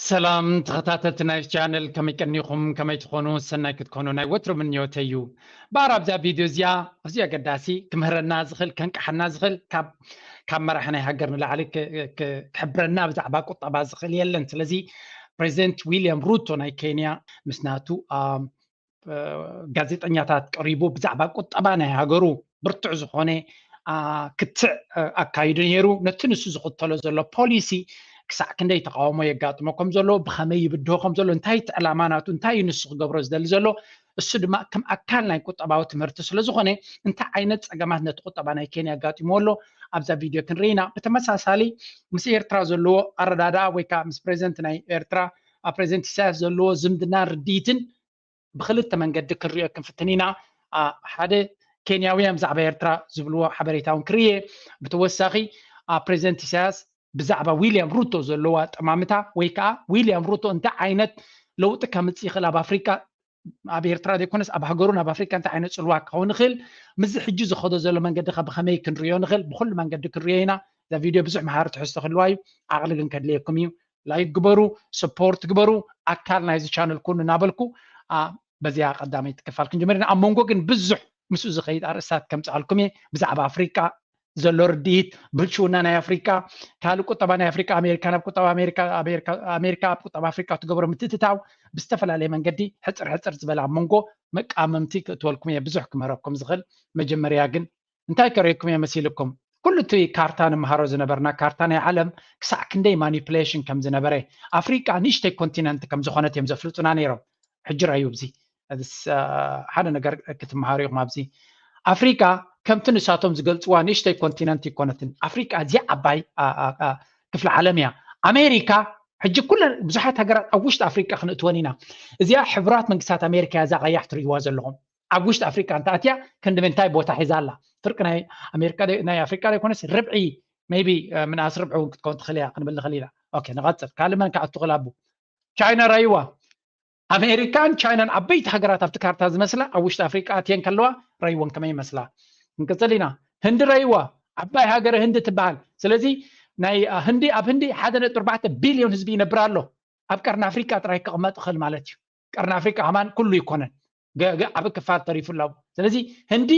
ሰላም ተኸታተልቲ ናይ ቻነል፣ ከመይ ቀኒኹም? ከመይ ትኾኑ? ሰናይ ክትኮኑ ናይ ወትሩ ምንዮተይ እዩ። እምበኣር ኣብዛ ቪድዮ እዚኣ ኣዝዩ ኣገዳሲ፣ ክምህረና ዝኽእል፣ ከንቅሓና ዝኽእል፣ ካብ ካብ መራሒ ናይ ሃገር ንላዕሊ ክ- ክ- ክሕብረና ብዛዕባ ቁጠባ ዝኽእል የለን። ስለዚ ፕሬዚደንት ዊልያም ሩቶ ናይ ኬንያ ምስ ናቱ ኣ፣ እ፣ ጋዜጠኛታት ቀሪቡ ብዛዕባ ቁጠባ ናይ ሃገሩ ብርቱዕ ዝኾነ ኣ፣ ክትዕ እ፣ ኣካይዱ ነይሩ። ነቲ ንሱ ዝኽተሎ ዘሎ ፖሊሲ ክሳዕ ክንደይ ተቃውሞ የጋጥሞ ከም ዘሎ፣ ብኸመይ ይብድሆ ከም ዘሎ፣ እንታይ እቲ ዕላማ ናቱ፣ እንታይ እዩ ንሱ ክገብሮ ዝደሊ ዘሎ፣ እሱ ድማ ከም ኣካል ናይ ቁጠባዊ ትምህርቲ ስለ ዝኾነ እንታይ ዓይነት ጸገማት ነቲ ቁጠባ ናይ ኬንያ ኣጋጢምዎ ኣሎ ኣብዛ ቪድዮ ክንርኢ ኢና። ብተመሳሳሊ ምስ ኤርትራ ዘለዎ ኣረዳድኣ ወይ ከዓ ምስ ፕሬዚደንት ናይ ኤርትራ ኣብ ፕሬዚደንት ኢሳያስ ዘለዎ ዝምድና ርድኢትን ብክልተ መንገዲ ክንሪኦ ክንፍትን ኢና። ኣ፣ ሓደ ኬንያውያን ብዛዕባ ኤርትራ ዝብልዎ ሓበሬታ እውን ክርየ። ብተወሳኺ ኣ፣ ፕሬዚደንት ኢሳያስ ብዛዕባ ዊልያም ሩቶ ዘለዎ ኣጠማምታ ወይ ከዓ ዊልያም ሩቶ እንታይ ዓይነት ለውጢ ከምፅእ ይኽእል ኣብ ኣፍሪቃ ኣብ ኤርትራ ዘይኮነስ ኣብ ሃገሩን ኣብ ኣፍሪካ እንታይ ዓይነት ፅልዋ ክኸውን ይኽእል፣ ምስዚ ሕጂ ዝኸዶ ዘሎ መንገዲ ከ ብኸመይ ክንሪኦ ንኽእል፣ ብኩሉ መንገዲ ክንሪኦ ኢና። እዛ ቪድዮ ብዙሕ መሃሪ ትሕዝቶ ክህልዋ እዩ። ዓቕሊ ግን ከድልየኩም እዩ። ላይክ ግበሩ፣ ሰፖርት ግበሩ፣ ኣካል ናይዚ ቻነል ኩኑ እናበልኩ ኣ፣ በዚኣ ቀዳመይቲ ክፋል ክንጀምር ኢና። ኣብ መንጎ ግን ብዙሕ ምስኡ ዝኸይድ ኣርእስታት ከምፅኣልኩም እየ። ብዛዕባ ኣፍሪቃ ዘሎ ርድኢት፣ ብልሽውና ናይ ኣፍሪቃ፣ ካልእ ቁጠባ ናይ ኣፍሪቃ፣ ኣሜሪካ ናብ ቁጠባ ኣሜሪካ፣ ኣሜሪካ ኣሜሪካ ኣብ ቁጠባ ኣፍሪቃ ትገብሮ ምትእትታው ብዝተፈላለየ መንገዲ ሕፅር ሕፅር ዝበለ ኣብ መንጎ መቃመምቲ ክእትወልኩም እየ። ብዙሕ ክምህረኩም ዝኽእል። መጀመርያ ግን እንታይ ከርእየኩም እየ መሲልኩም? ኩሉ እቲ ካርታ ንምሃሮ ዝነበርና ካርታ ናይ ዓለም ክሳዕ ክንደይ ማኒፕሌሽን ከም ዝነበረ፣ ኣፍሪቃ ንእሽተይ ኮንቲነንት ከም ዝኾነት እዮም ዘፍልጡና ነይሮም። ሕጂ ራዩ ኣብዚ እዚስ፣ አ፣ ሓደ ነገር ክትመሃሩ ኢኹም ኣብዚ። ኣፍሪቃ ከምቲ ንሳቶም ዝገልፅዋ ንእሽተይ ኮንቲነንት ይኮነትን። ኣፍሪቃ እዚኣ ዓባይ አ፣ አ፣ አ፣ ክፍለ ዓለም እያ። ኣሜሪካ ሕጂ ኩለን ብዙሓት ሃገራት ኣብ ውሽጢ ኣፍሪቃ ክንእትወን ኢና። እዚኣ ሕቡራት መንግስታት ኣሜሪካ እያ፣ እዛ ቀያሕ ትርእይዋ ዘለኹም ኣብ ውሽጢ ኣፍሪቃ እንተኣትያ ክንዲ ምንታይ ቦታ ሒዛ ኣላ? ፍርቂ ናይ ኣሜሪካ ደ- ናይ ኣፍሪቃ ዘይኮነስ ርብዒ ሜቢ ምንኣስ ርብዒ እውን ክትከውን ትኽእል እያ ክንብል ንኽእል ኢና። ኦኬ፣ ንቐፅል። ካልእ መን ክኣቱ ክእል ኣቡ? ቻይና ራይዋ። ኣሜሪካን ቻይናን ዓበይቲ ሃገራት ኣብቲ ካርታ ዝመስላ ኣብ ውሽጢ ኣፍሪቃ ኣትየን ከለዋ ራይወን ከመይ ይመስላ? ክንቅፅል ኢና። ህንዲ ራይዋ፣ ዓባይ ሃገር ህንዲ ትበሃል። ስለዚ ናይ አ፣ ህንዲ ኣብ ህንዲ ሓደ ነጥቢ ኣርባዕተ ቢልዮን ህዝቢ ይነብር ኣሎ። ኣብ ቀርኒ ኣፍሪቃ ጥራይ ክቕመጥ ይኽእል ማለት እዩ። ቀርኒ ኣፍሪቃ ከማን ኩሉ ይኮነን፣ ገ- ገ- ዓቢ ክፋል ተሪፉ ኣሎ። ስለዚ ህንዲ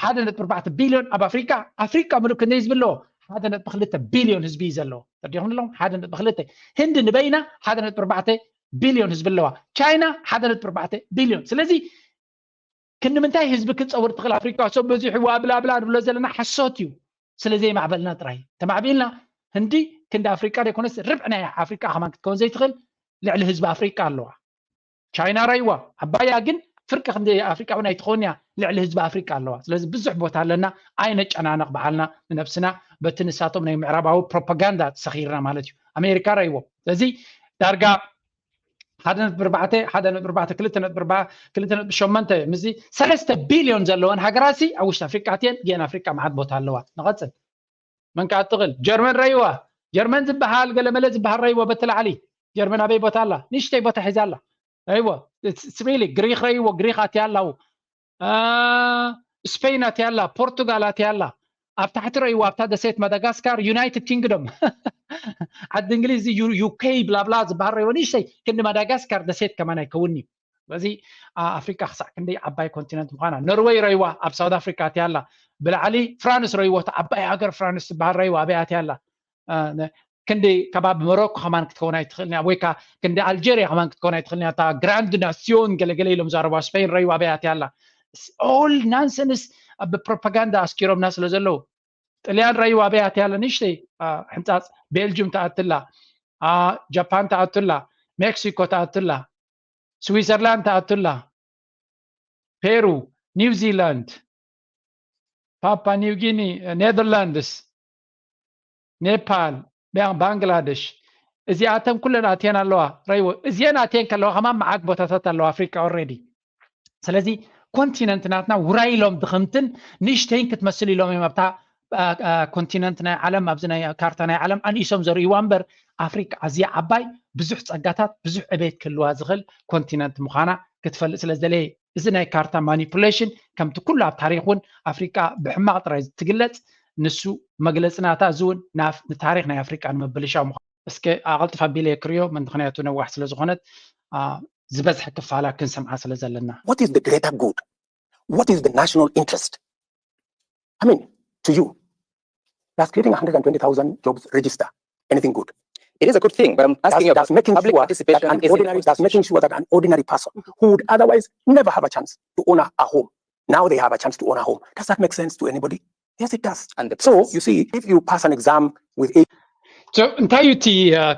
ሓደ ነጥቢ ኣርባዕተ ቢልዮን ኣብ ኣፍሪቃ፣ ኣፍሪቃ ምሉእ ክንደይ ህዝቢ ኣለዎ? ሓደ ነጥቢ ክልተ ቢልዮን ህዝቢ እዩ ዘለዎ። ተረዲኹም ኣለኹም? ሓደ ነጥቢ ክልተ። ህንዲ ንበይና ሓደ ነጥቢ ኣርባዕተ ቢልዮን ህዝቢ ኣለዋ። ቻይና ሓደ ነጥቢ ኣርባዕተ ቢልዮን። ስለዚ ክንዲ ምንታይ ህዝቢ ክትፀውር ትኽእል ኣፍሪቃ? ሰብ በዚሕዋ ብላ ብላ ንብሎ ዘለና ሓሶት እዩ። ስለ ዘይማዕበልና ጥራይ ተማዕቢልና ህንዲ ክንዲ ኣፍሪቃ ዘይኮነስ ርብዒ ናይ ኣፍሪቃ ከማን ክትከውን ዘይትኽእል ልዕሊ ህዝቢ ኣፍሪቃ ኣለዋ። ቻይና ራይዋ ዓባያ ግን ፍርቂ ክንዲ ኣፍሪቃ እውን ኣይትኸውን እያ፣ ልዕሊ ህዝቢ ኣፍሪቃ ኣለዋ። ስለዚ ብዙሕ ቦታ ኣለና፣ ኣይነጨናነቕ ባዕልና ንነብስና በቲ ንሳቶም ናይ ምዕራባዊ ፕሮፓጋንዳ ተሰኺርና ማለት እዩ። ኣሜሪካ ራይዎ። ስለዚ ዳርጋ ሓደ ነጥቢ ኣርባዕተ፣ ሓደ ነጥቢ ኣርባዕተ፣ ክልተ ነጥቢ ኣርባዕተ፣ ክልተ ነጥቢ ሸሞንተ፣ ምስዚ ሰለስተ ቢልዮን ዘለወን ሃገራት ሲ ኣብ ውሽጢ ኣፍሪቃ እትየን፣ ጌን ኣፍሪቃ መዓት ቦታ ኣለዋ። ንቐጽል። መን ክኣቱ ይኽእል? ጀርመን ረይዋ። ጀርመን ዝበሃል ገለመለ ዝበሃል ረይዎ በቲ ላዕሊ። ጀርመን ኣበይ ቦታ ኣላ? ንእሽተይ ቦታ ሒዛ ኣላ። ረይዎ። It's really ግሪክ ረይዎ፣ ግሪክ ኣትያ ኣላ። አ፣ ስፔን ኣትያ ኣላ፣ ፖርቱጋል ኣትያ ኣላ። ኣብ ታሕቲ ረይዎ፣ ኣብታ ደሴት ማዳጋስካር፣ ዩናይትድ ኪንግዶም። ዓዲ እንግሊዝ፣ ዩ- ዩኬ፣ ብላብላ ዝበሃል ረይዎ፣ ንእሽተይ ክንዲ ማዳጋስካር ደሴት ከማን ኣይከውን እዩ። ስለዚ ኣ- ኣፍሪቃ ክሳዕ ክንደይ ዓባይ ኮንቲነንት ምዃና። ኖርወይ ረይዋ ኣብ ሳውት ኣፍሪካ ኣትያ ኣላ። ብላዕሊ ፍራንስ ረይዎ፣ እታ ዓባይ ሃገር ፍራንስ ትበሃል ረይዋ ኣበይ ኣትያ ኣላ? እ፣ ነ- ክንዲ ከባቢ ሞሮኮ ከማን ክትከውን ኣይትኽእልን እያ፣ ወይ ከ ክንዲ ኣልጀርያ ከማን ክትከውን ኣይትኽእልን እያ። እታ ግራንድ ናስዮን ገለገለ ኢሎም ዛረባ ስፔን ረይዋ ኣበይ ኣትያ ኣላ? ኦል ናንሰንስ ብፕሮፓጋንዳ ኣስኪሮምና ስለ ዘለዉ። ጥልያን ረይዋ ኣበይ ኣትያ ኣላ? ንእሽተይ ኣ፣ ሕንጻጽ። ቤልጅም ትኣትላ፣ ኣ፣ ጃፓን ትኣትላ፣ ሜክሲኮ ትኣትላ፣ ስዊዘርላንድ ትኣትላ፣ ፔሩ፣ ኒውዚላንድ፣ ፓፓ ኒው ጊኒ፣ ኔዘርላንድስ፣ ኔፓል፣ ቢያ- ባንግላደሽ፣ እዚኣተን ኩለን ኣትየን ኣለዋ። ረይዎ እዚአን ኣትየን ከለዋ ከማን መዓት ቦታታት ኣለዋ ኣፍሪቃ ኦልሬዲ። ስለዚ ኮንቲነንት ናትና ውራይ ኢሎም ድኽምትን ንእሽተይን ክትመስል ኢሎም እዮም ኣብታ ኣ፣ ኣ፣ ኮንቲነንት ናይ ዓለም፣ ኣብዚ ናይ ካርታ ናይ ዓለም ኣንኢሶም ዘርእይዋ እምበር ኣፍሪቃ ኣዝያ ዓባይ፣ ብዙሕ ጸጋታት፣ ብዙሕ ዕቤት ክህልዋ ዝኽእል ኮንቲነንት ምዃና ክትፈልጥ ስለ ዝደለየ። እዚ ናይ ካርታ ማኒፑሌሽን ከምቲ ኩሉ ኣብ ታሪክ እውን ኣፍሪቃ ብሕማቕ ጥራይ ትግለጽ፣ ንሱ መግለጺ ናታ እዚ እውን ናብ ንታሪክ ናይ ኣፍሪቃ ንምብልሻው ምዃኑ እስከ ኣቐልጥፍ ኣቢለ ክሪዮ፣ ምክንያቱ ነዋሕ ስለ ዝኾነት ዝበዝሐ ክፋላ ክንሰምዓ ስለ ዘለና። What is the greater good? What is the national interest? I mean, to you, does creating one hundred twenty thousand jobs register anything good? It is a good thing, but I'm asking does, you about does making public sure participation that an in civic ordinary does making sure that an ordinary person who would otherwise never have a chance to own a, a home, now they have a chance to own a home. Does that make sense to anybody? Yes, it does. And the So process. You see, if you pass an exam with a So እንታይ እዩ እቲ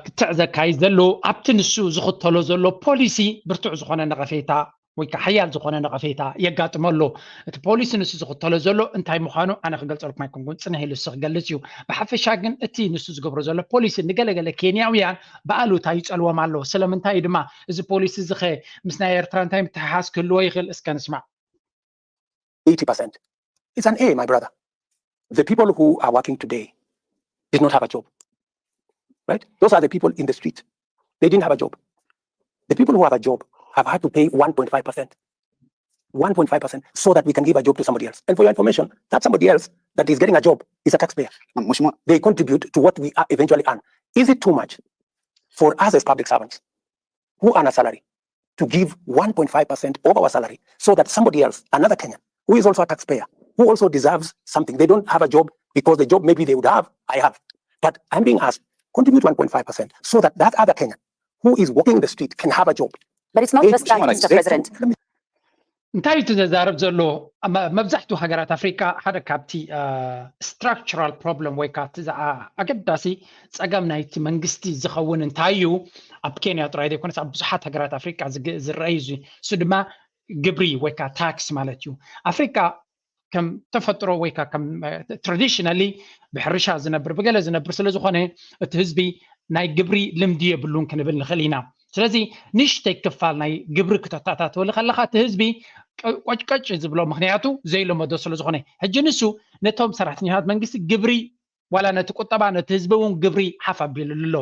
ክትዕዘካይ ዘሎ ኣብቲ ንሱ ዝኽተሎ ዘሎ ፖሊሲ ብርቱዕ ዝኾነ ነቐፌታ ወይ ከዓ ሓያል ዝኾነ ነቐፌታ የጋጥመ ኣሎ። እቲ ፖሊሲ ንሱ ዝኽተሎ ዘሎ እንታይ ምዃኑ ኣነ ክገልፀልኩም ኣይኮንኩን፣ ፅንሕ ኢሉ እሱ ክገልፅ እዩ። ብሓፈሻ ግን እቲ ንሱ ዝገብሮ ዘሎ ፖሊሲ ንገለገለ ኬንያውያን ብኣሉታ ይፀልዎም ኣሎ። ስለምንታይ እዩ ድማ እዚ ፖሊሲ እዚ ኸ ምስ ናይ ኤርትራ እንታይ ምትሕሓዝ ክህልዎ ይኽእል? እስከ ንስማዕ። eighty percent. It's an A, my brother. The people who are working today did not have a job. Right? Those are the people in the street. They didn't have a job. The people who have a job have had to pay one point five percent. one point five percent so that we can give a job to somebody else. And for your information, that somebody else that is getting a job is a taxpayer. Mheshimiwa, They contribute to what we are eventually earn. Is it too much for us as public servants who earn a salary to give one point five percent of our salary so that somebody else, another Kenyan, who is also a taxpayer, who also deserves something, they don't have a job because the job maybe they would have, I have. But I'm being asked, contribute one point five percent so that that other Kenyan who is walking the street can have a job. But it's not They- just that, Mheshimiwa, Mister they- President. እንታይ እዩ እቲ ዘዛርብ ዘሎ? መ- መብዛሕትኡ ሃገራት ኣፍሪቃ፣ ሓደ ካብቲ ስትራክቸራል ፕሮብለም ወይ ከዓ እቲ ዝዓ- ኣገዳሲ ፀገም ናይቲ መንግስቲ ዝኸውን እንታይ እዩ? ኣብ ኬንያ ጥራይ ዘይኮነስ ኣብ ብዙሓት ሃገራት ኣፍሪቃ ዝግ- ዝረኣዩ እዚ እሱ ድማ ግብሪ ወይ ከዓ ታክስ ማለት እዩ። ኣፍሪቃ ከም ተፈጥሮ ወይ ከዓ ከም ትራዲሽናሊ ብሕርሻ ዝነብር ብገለ ዝነብር ስለ ዝኾነ እቲ ህዝቢ ናይ ግብሪ ልምዲ የብሉን ክንብል ንኽእል ኢና። ስለዚ ንእሽተይ ክፋል ናይ ግብሪ ክተተኣታትወሉ ከለኻ እቲ ህዝቢ ቀ- ቆጭቀጭ ዝብሎ ምክንያቱ ዘይለመዶ ስለ ዝኾነ። ሕጂ ንሱ ነቶም ሰራሕተኛታት መንግስቲ ግብሪ ዋላ ነቲ ቁጠባ ነቲ ህዝቢ እውን ግብሪ ሓፍ ኣቢሉሉ ኣሎ።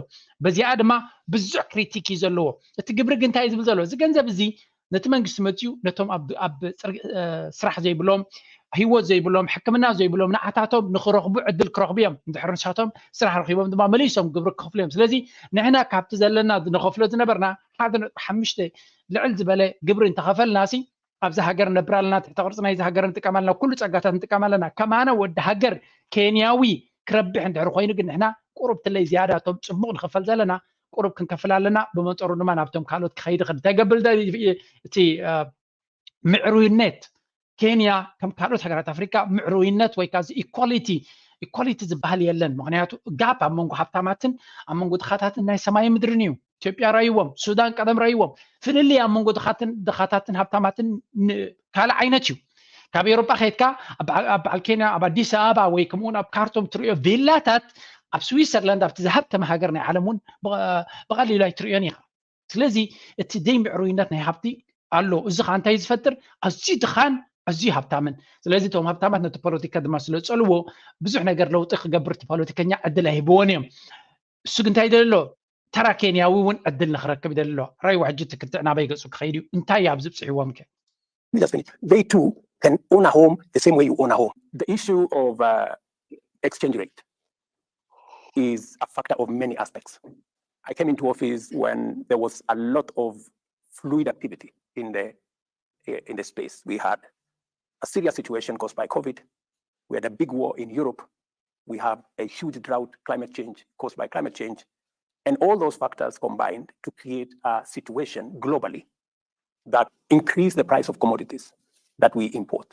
በዚኣ ድማ ብዙሕ ክሪቲክ እዩ ዘለዎ። እቲ ግብሪ ግን እንታይ እዩ ዝብል ዘሎ? እዚ ገንዘብ እዚ ነቲ መንግስቲ መፅኡ ነቶም ኣብ ኣብ ፅር- እ፣ ስራሕ ዘይብሎም፣ ህይወት ዘይብሎም፣ ሕክምና ዘይብሎም ንዓታቶም ንክረኽቡ ዕድል ክረኽቡ እዮም። እንድሕር ንሳቶም ስራሕ ረኺቦም ድማ መሊሶም ግብሪ ክኸፍሉ እዮም። ስለዚ ንሕና ካብቲ ዘለና ንኸፍሎ ዝነበርና ሓደ ነጥቢ ሓሙሽተ ልዕል ዝበለ ግብሪ እንተኸፈልናሲ ኣብዚ ሃገር ነብር ኣለና፣ ትሕተ ቅርፂ ናይዚ ሃገር ንጥቀም ኣለና፣ ኩሉ ፀጋታት ንጥቀም ኣለና። ከማነ ወዲ ሃገር ኬንያዊ ክረብሕ እንድሕር ኮይኑ ግን ንሕና ቁሩብ ትለይ ዝያዳ እቶም ፅቡቕ ንኸፈል ዘለና ቁሩብ ክንከፍል ኣለና። ብመንፅሩ ድማ ናብቶም ካልኦት ክኸይድ ይኽእል። እንታይ ገብር ደ- እቲ እ፣ ምዕሩይነት ኬንያ ከም ካልኦት ሃገራት ኣፍሪካ ምዕሩይነት ወይ ከዓ ኢኳሊቲ ኢኳሊቲ ዝበሃል የለን። ምክንያቱ ጋፕ ኣብ መንጎ ሃብታማትን ኣብ መንጎ ድኻታትን ናይ ሰማይ ምድርን እዩ። ኢትዮጵያ ራይዎም፣ ሱዳን ቀደም ራይዎም። ፍልልይ ኣብ መንጎ ድኻትን ድኻታትን ሃብታማትን ን- ካልእ ዓይነት እዩ። ካብ ኤሮጳ ከይድካ ኣብ በዓል- ኣብ በዓል ኬንያ ኣብ ኣዲስ ኣበባ ወይ ከምኡውን ኣብ ካርቱም ትሪኦ ቪላታት ኣብ ስዊሰርላንድ ኣብቲ ዝሃብተመ ሃገር ናይ ዓለም እውን ብቐ- ብቐሊሉ ኣይትሪኦን ኢኻ። ስለዚ እቲ ዘይምዕሩይነት ናይ ሃብቲ ኣሎ። እዚ ከዓ እንታይ ዝፈጥር? ኣዝዩ ድኻን ኣዝዩ ሃብታምን። ስለዚ እቶም ሃብታማት ነቲ ፖለቲካ ድማ ስለ ዝፀልዎ ብዙሕ ነገር ለውጢ ክገብር እቲ ፖለቲከኛ ዕድል ኣይህብዎን እዮም። እሱ ግን እንታይ ይደሊ ኣሎ? ተራ ኬንያዊ እውን ዕድል ንክረክብ ይደሊ ኣሎ። ራይዋ ሕጂ እቲ ክትዕ ናበይ ገፁ ክኸይድ እዩ? እንታይ እዩ ኣብዚ ብፅሕዎም ከ? Let me just finish. They too can own a home the same way you own a home. The issue of uh, exchange rate is a factor of many aspects. I came into office when there was a lot of fluid activity in the in the space. We had a serious situation caused by COVID. We had a big war in Europe. We have a huge drought, climate change caused by climate change, and all those factors combined to create a situation globally that increase the price of commodities that we import,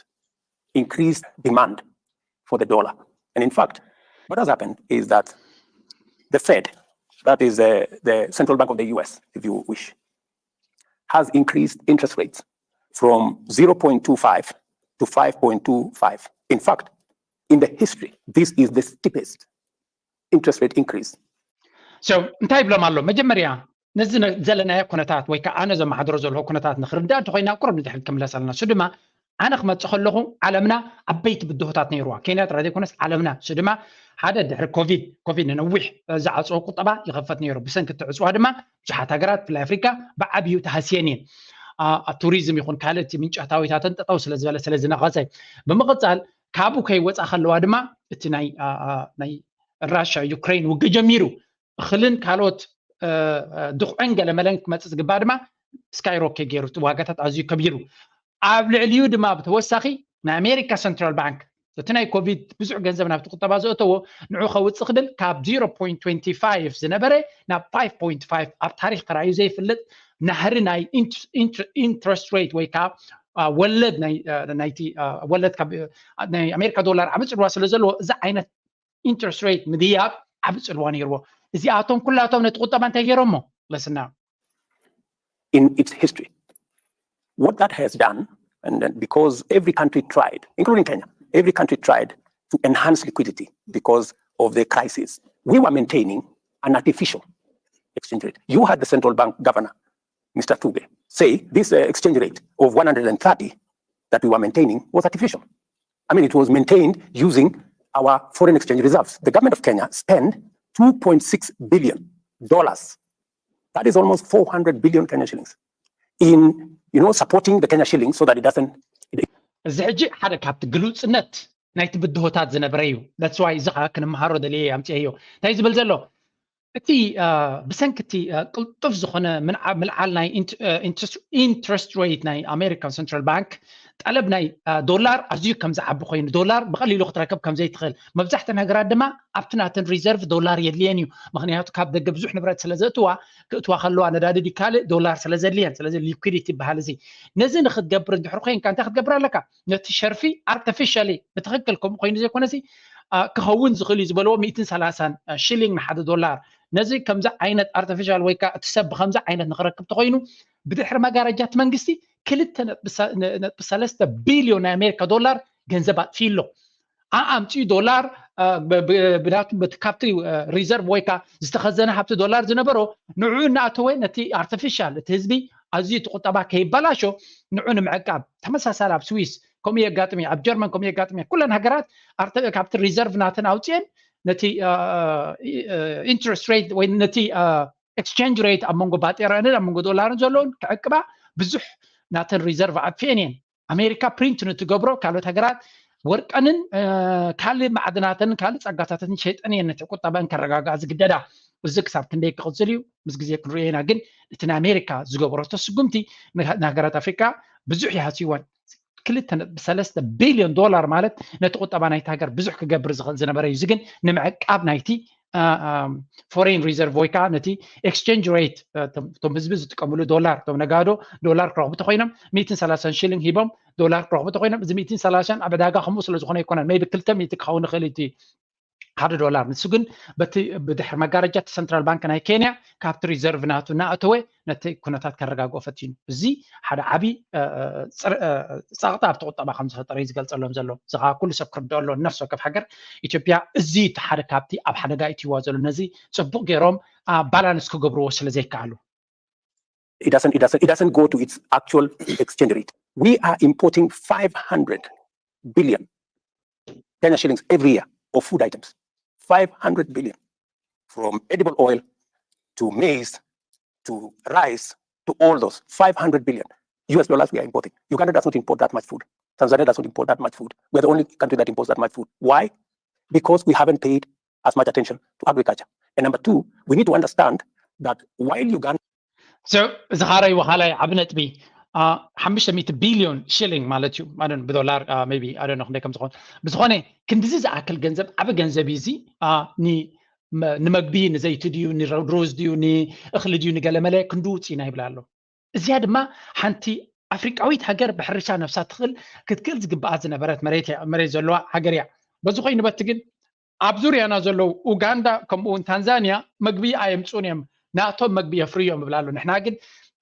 increase demand for the dollar. And in fact, what has happened is that the Fed, that is the, the central bank of the U S, if you wish, has increased interest rates from zero point two five to five point two five. In fact, in the history, this is the steepest interest rate increase. So እንታይ ይብሎም ኣሎ? መጀመርያ ነዚ ነ- ዘለናዮ ኩነታት ወይ ከዓ ኣነ ዘመሓድሮ ዘለኹ ኩነታት ንክርዳእ እንተኮይና ቁሩብ ንድሕሪት ክምለስ ኣለና። እሱ ድማ ኣነ ክመፅእ ከለኹ ዓለምና ዓበይቲ ብድሆታት ነይርዋ። ኬንያ ጥራይ ዘይኮነስ ዓለምና። እሱ ድማ ሓደ ድሕሪ ኮቪድ ኮቪድ ንነዊሕ ዝዓፅዎ ቁጠባ ይኸፈት ነይሩ። ብሰንኪ እቲ ዕፅዋ ድማ ብዙሓት ሃገራት ብፍላይ ኣፍሪካ ብዓብዩ ተሃስየን እየን። ኣ- ኣብ ቱሪዝም ይኹን ካልእ እቲ ምንጪ ኣታዊታተን ጠጠው ስለ ዝበለ ስለ ዝነቐፀ ብምቕፃል ካብኡ ከይወፃ ከለዋ ድማ እቲ ናይ ኣ- ኣ- ናይ ራሽያ ዩክሬን ውግእ ጀሚሩ። እኽልን ካልኦት ድኹዕን ገለመለን ክመፅእ ዝግባእ ድማ ስካይሮኬት ገይሩ፣ ዋጋታት ኣዝዩ ከቢሩ። ኣብ ልዕሊኡ ድማ ብተወሳኺ ናይ ኣሜሪካ ሰንትራል ባንክ እቲ ናይ ኮቪድ ብዙሕ ገንዘብ ናብቲ ቁጠባ ዘእተዎ ንዑ ከውፅእ ክብል ካብ ዜሮ ፖይንት ትዌንቲ ፋይቭ ዝነበረ ናብ ፋይቭ ፖይንት ፋይቭ ኣብ ታሪክ ተራእዩ ዘይፍልጥ ናህሪ ናይ ኢንትረስት ሬት ወይ ከዓ ወለድ ናይቲ ወለድ ናይ ኣሜሪካ ዶላር ዓቢ ፅልዋ ስለ ዘለዎ እዚ ዓይነት ኢንትረስት ሬት ምድያብ ዓቢ ፅልዋ ነይርዎ። እዚኣቶም ኩላቶም ነቲ ቁጠባ እንታይ ገይሮሞ? ለስና in its history. What that has done, and then because every country tried, including Kenya, every country tried to enhance liquidity because of the crisis. We were maintaining an artificial exchange rate. You had the central bank governor, Mister Tuge, say this uh, exchange rate of one hundred thirty that we were maintaining was artificial. I mean, it was maintained using our foreign exchange reserves. The government of Kenya spent two point six billion dollars. That is almost four hundred billion Kenya shillings in, you know, supporting the Kenya shilling so that it doesn't. እዚ ሕጂ ሓደ ካብቲ ግሉፅነት ናይቲ ብድሆታት ዝነበረ እዩ። That's why እዚ ከዓ ክንመሃሮ ደልየ ኣምፅኤዮ። እንታይ ዝብል ዘሎ እቲ ብሰንኪ እቲ ቅልጡፍ ዝኾነ ምልዓል ናይ ኢንትረስት ሬት ናይ ኣሜሪካን ሰንትራል ባንክ ጠለብ ናይ ዶላር ኣዝዩ ከም ዝዓቢ ኮይኑ ዶላር ብቐሊሉ ክትረከብ ከም ዘይትኽእል መብዛሕተን ሃገራት ድማ ኣብቲ ናተን ሪዘርቭ ዶላር የድልየን እዩ። ምክንያቱ ካብ ደገ ብዙሕ ንብረት ስለ ዘእትዋ ክእትዋ ከለዋ ነዳዲ ድዩ ካልእ ዶላር ስለ ዘድልየን ስለዚ ሊኩዲቲ ይበሃል። እዚ ነዚ ንክትገብር እንድሕር ኮይንካ እንታይ ክትገብር ኣለካ? ነቲ ሸርፊ ኣርቲፊሻሊ ብትክክል ከምኡ ኮይኑ ዘይኮነሲ ክኸውን ዝኽእል እዩ ዝበልዎ ሚእትን ሰላሳን ሽሊንግ ንሓደ ዶላር ነዚ ከምዚ ዓይነት ኣርቲፊሻል ወይ ከዓ እቲ ሰብ ብከምዚ ዓይነት ንክረክብ ተኮይኑ ብድሕሪ መጋረጃ እቲ መንግስቲ ክልተ ነጥቢ ሰለስተ ቢልዮን ናይ ኣሜሪካ ዶላር ገንዘብ ኣጥፊ ኣሎ። ኣምፅኡ ዶላር ብናቱ ካብቲ ሪዘርቭ ወይ ከዓ ዝተኸዘነ ሃብቲ ዶላር ዝነበሮ ንዑ እናኣተወ ነቲ ኣርቲፊሻል እቲ ህዝቢ ኣዝዩ እቲ ቁጠባ ከይበላሾ ንዑ ንምዕቃብ ተመሳሳሊ ኣብ ስዊስ ከምኡ የጋጥም ኣብ ጀርመን ከምኡ የጋጥም ኩለን ሃገራት ካብቲ ሪዘርቭ ናተን ኣውፅኤን ነቲ ኢንትረስት ሬት ወይ ነቲ ኤክስቸንጅ ሬት ኣብ መንጎ ባጤራንን ኣብ መንጎ ዶላርን ዘለውን ክዕቅባ ብዙሕ ናተን ሪዘርቭ ኣጥፍኤን እየን። ኣሜሪካ ፕሪንት ንትገብሮ ካልኦት ሃገራት ወርቀንን ካልእ ማዕድናተንን ካልእ ጸጋታትን ሸይጠን እየን ነቲ ቁጠበን ከረጋግኣ ዝግደዳ። እዚ ክሳብ ክንደይ ክቕጽል እዩ ምስ ግዜ ክንሪኦ ኢና። ግን እቲ ናይ ኣሜሪካ ዝገበረቶ ስጉምቲ ንሃገራት ኣፍሪካ ብዙሕ ይሃስይወን። ክልተ ነጥቢ ሰለስተ ቢልዮን ዶላር ማለት ነቲ ቁጠባ ናይቲ ሃገር ብዙሕ ክገብር ዝኽእል ዝነበረ እዩ። እዚ ግን ንምዕቃብ ናይቲ ፎሬን ሪዘርቭ ወይ ከዓ ነቲ ኤክስቸንጅ ሬት እቶም ህዝቢ ዝጥቀምሉ ዶላር እቶም ነጋዶ ዶላር ክረኽቡ ተኮይኖም ሚእትን ሰላሳን ሽሊንግ ሂቦም ዶላር ክረኽቡ ተኮይኖም እዚ ሚእትን ሰላሳን ኣብ ዕዳጋ ከምኡ ስለ ዝኾነ ኣይኮነን maybe ክልተ ሚእቲ ክኸውን ይኽእል እቲ ሓደ ዶላር ንሱ ግን በቲ ብድሕሪ መጋረጃ እቲ ሰንትራል ባንክ ናይ ኬንያ ካብቲ ሪዘርቭ ናቱ እናእተወ ነቲ ኩነታት ከረጋግኦ ፈቲኑ እዚ ሓደ ዓብዪ ፀቕጢ ኣብቲ ቁጠባ ከም ዝፈጠረ እዩ ዝገልፀሎም ዘሎ እዚ ከዓ ኩሉ ሰብ ክርድኦ ኣሎ ነፍሲ ወከፍ ሃገር ኢትዮጵያ እዚ እቲ ሓደ ካብቲ ኣብ ሓደጋ ኢትዋ ዘሎ ነዚ ፅቡቅ ገይሮም ባላንስ ክገብርዎ ስለ ዘይከኣሉ It doesn't, it doesn't, it doesn't go to its actual exchange rate. We are importing five hundred billion Kenya shillings every year of food items. five hundred billion from edible oil to maize to rice to all those five hundred billion U S dollars we are importing. Uganda does not import that much food. Tanzania does not import that much food. We're the only country that imports that much food. Why? Because we haven't paid as much attention to agriculture. And number two, we need to understand that while Uganda እዚ ካረይ ወሃላይ ዓብ ነጥቢ ሓሙሽተ ሚእቲ ቢልዮን ሽሊንግ ማለት እዩ ብዶላር ቢ ኣደነ ክንደይ ከም ዝኾን ብዝኾነ ክንድዚ ዝኣክል ገንዘብ ዓብ ገንዘብ እዩ እዚ ንመግቢ ንዘይቲ ድዩ ንሩዝ ድዩ ንእኽሊ ድዩ ንገለመለ ክንድውፅ ኢና ይብላ ኣሎ እዚኣ ድማ ሓንቲ ኣፍሪቃዊት ሃገር ብሕርሻ ነብሳ ትኽእል ክትክእል ዝግብኣ ዝነበረት መሬት ዘለዋ ሃገር እያ በዚ ኮይኑ በቲ ግን ኣብ ዙርያና ዘለዉ ኡጋንዳ ከምኡ እውን ታንዛንያ መግቢ ኣየምፅኡን እዮም ናቶም መግቢ የፍርዮም ይብላ ኣሎ ንሕና ግን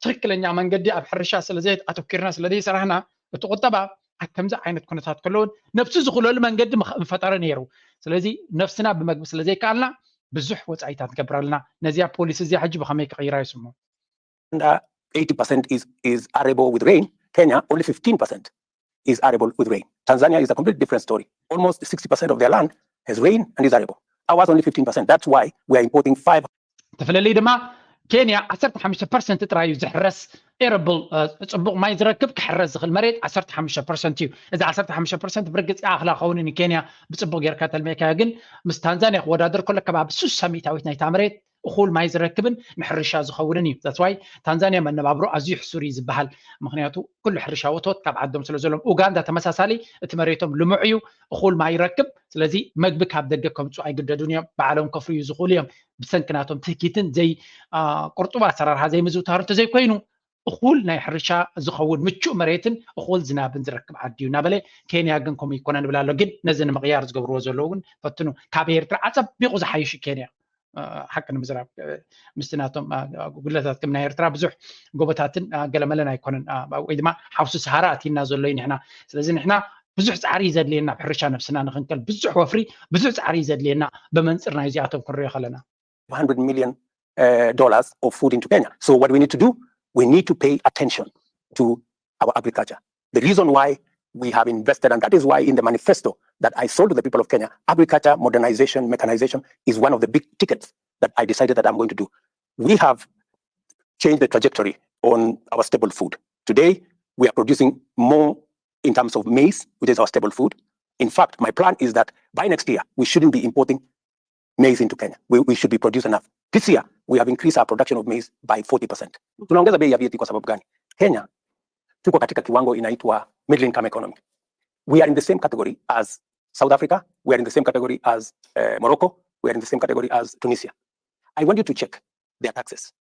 ትክክለኛ መንገዲ ኣብ ሕርሻ ስለዘየት ኣተኪርና ስለዘይሰራሕና እቲ ቁጠባ ኣብ ከምዚ ዓይነት ኩነታት ከለውን ነብሱ ዝኽለሉ መንገዲ ምፈጠረ ነይሩ ስለዚ ነብስና ብመግቢ ስለዘይከኣልና ብዙሕ ወፃኢታት ንገብር ኣለና ነዚኣ ፖሊሲ እዚኣ ሕጂ ብከመይ ክቕይራ ይስሙ Uganda eighty percent is, is arable with rain. Kenya, only fifteen percent is arable with rain. Tanzania is a completely different story. Almost sixty percent of their land has rain and is arable. Ours only fifteen percent. That's why we are importing five. ተፍለለይ ድማ ኬንያ ዓሰርተ ሓሙሽተ ፐርሰንት ጥራይ እዩ ዝሕረስ ኤረብል ፅቡቅ ማይ ዝረክብ ክሕረስ ዝኽእል መሬት ዓሰርተ ሓሙሽተ ፐርሰንት እዩ እዚ ዓሰርተ ሓሙሽተ ፐርሰንት ብርግፂ ኣኽላ ከውንን ኬንያ ብፅቡቅ ጌርካ ተልሚዕካዮ ግን ምስ ታንዛንያ ክወዳደር ከሎ ከባቢ ሱሳ ሚእታዊት ናይታ መሬት እኹል ማይ ዝረክብን ንሕርሻ ዝኸውንን እዩ። That's why ታንዛንያ መነባብሮ ኣዝዩ ሕሱር እዩ ዝበሃል። ምክንያቱ ኩሉ ሕርሻ ወቶት ካብ ዓዶም ስለ ዘሎም። ኡጋንዳ ተመሳሳሊ፣ እቲ መሬቶም ልሙዕ እዩ፣ እኹል ማይ ይረክብ። ስለዚ መግቢ ካብ ደገ ከምፁ ኣይግደዱን እዮም። ባዕሎም ከፍርዩ ዝኽእሉ እዮም። ብሰንኪ ናቶም ትህኪትን ዘይ ቁርጡብ ኣሰራርሓ ዘይምዝውታሩ እንተዘይኮይኑ እኹል ናይ ሕርሻ ዝኸውን ምቹእ መሬትን እኹል ዝናብን ዝረክብ ዓዲ እዩ እናበለ፣ ኬንያ ግን ከምኡ ይኮነን ይብል ኣሎ። ግን ነዚ ንምቕያር ዝገብርዎ ዘለዉ እውን ፈትኑ። ካብ ኤርትራ ኣጸቢቑ ዝሓይሽ እዩ ኬንያ። ሓቂ ንምዝራብ ምስቲ ናቶም ጉድለታት ከም ናይ ኤርትራ ብዙሕ ጎቦታትን ገለመለን ኣይኮነን፣ ወይ ድማ ሓውሲ ሰሃራ ኣቲና ዘሎ እዩ ንሕና። ስለዚ ንሕና ብዙሕ ፃዕሪ እዩ ዘድልየና ኣብ ሕርሻ ነብስና ንክንከል፣ ብዙሕ ወፍሪ፣ ብዙሕ ፃዕሪ እዩ ዘድልየና ብመንፅር ናይ እዚኣቶም ክንሪኦ ከለና። hundred million uh, dollars of food into Kenya. So what we need to do, we need to pay attention to our agriculture. The reason why we have invested, and that is why in the manifesto that I sold to the people of Kenya, agriculture modernization, mechanization is one of the big tickets that I decided that I'm going to do. We have changed the trajectory on our staple food. Today, we are producing more in terms of maize, which is our staple food. In fact, my plan is that by next year, we shouldn't be importing maize into Kenya. We, we should be producing enough. This year, we have increased our production of maize by forty percent. Tunaongeza bei ya V A T kwa sababu gani? Kenya tuko katika kiwango inaitwa middle income economy. We are in the same category as South Africa, we are in the same category as uh, Morocco, we are in the same category as Tunisia. I want you to check their taxes,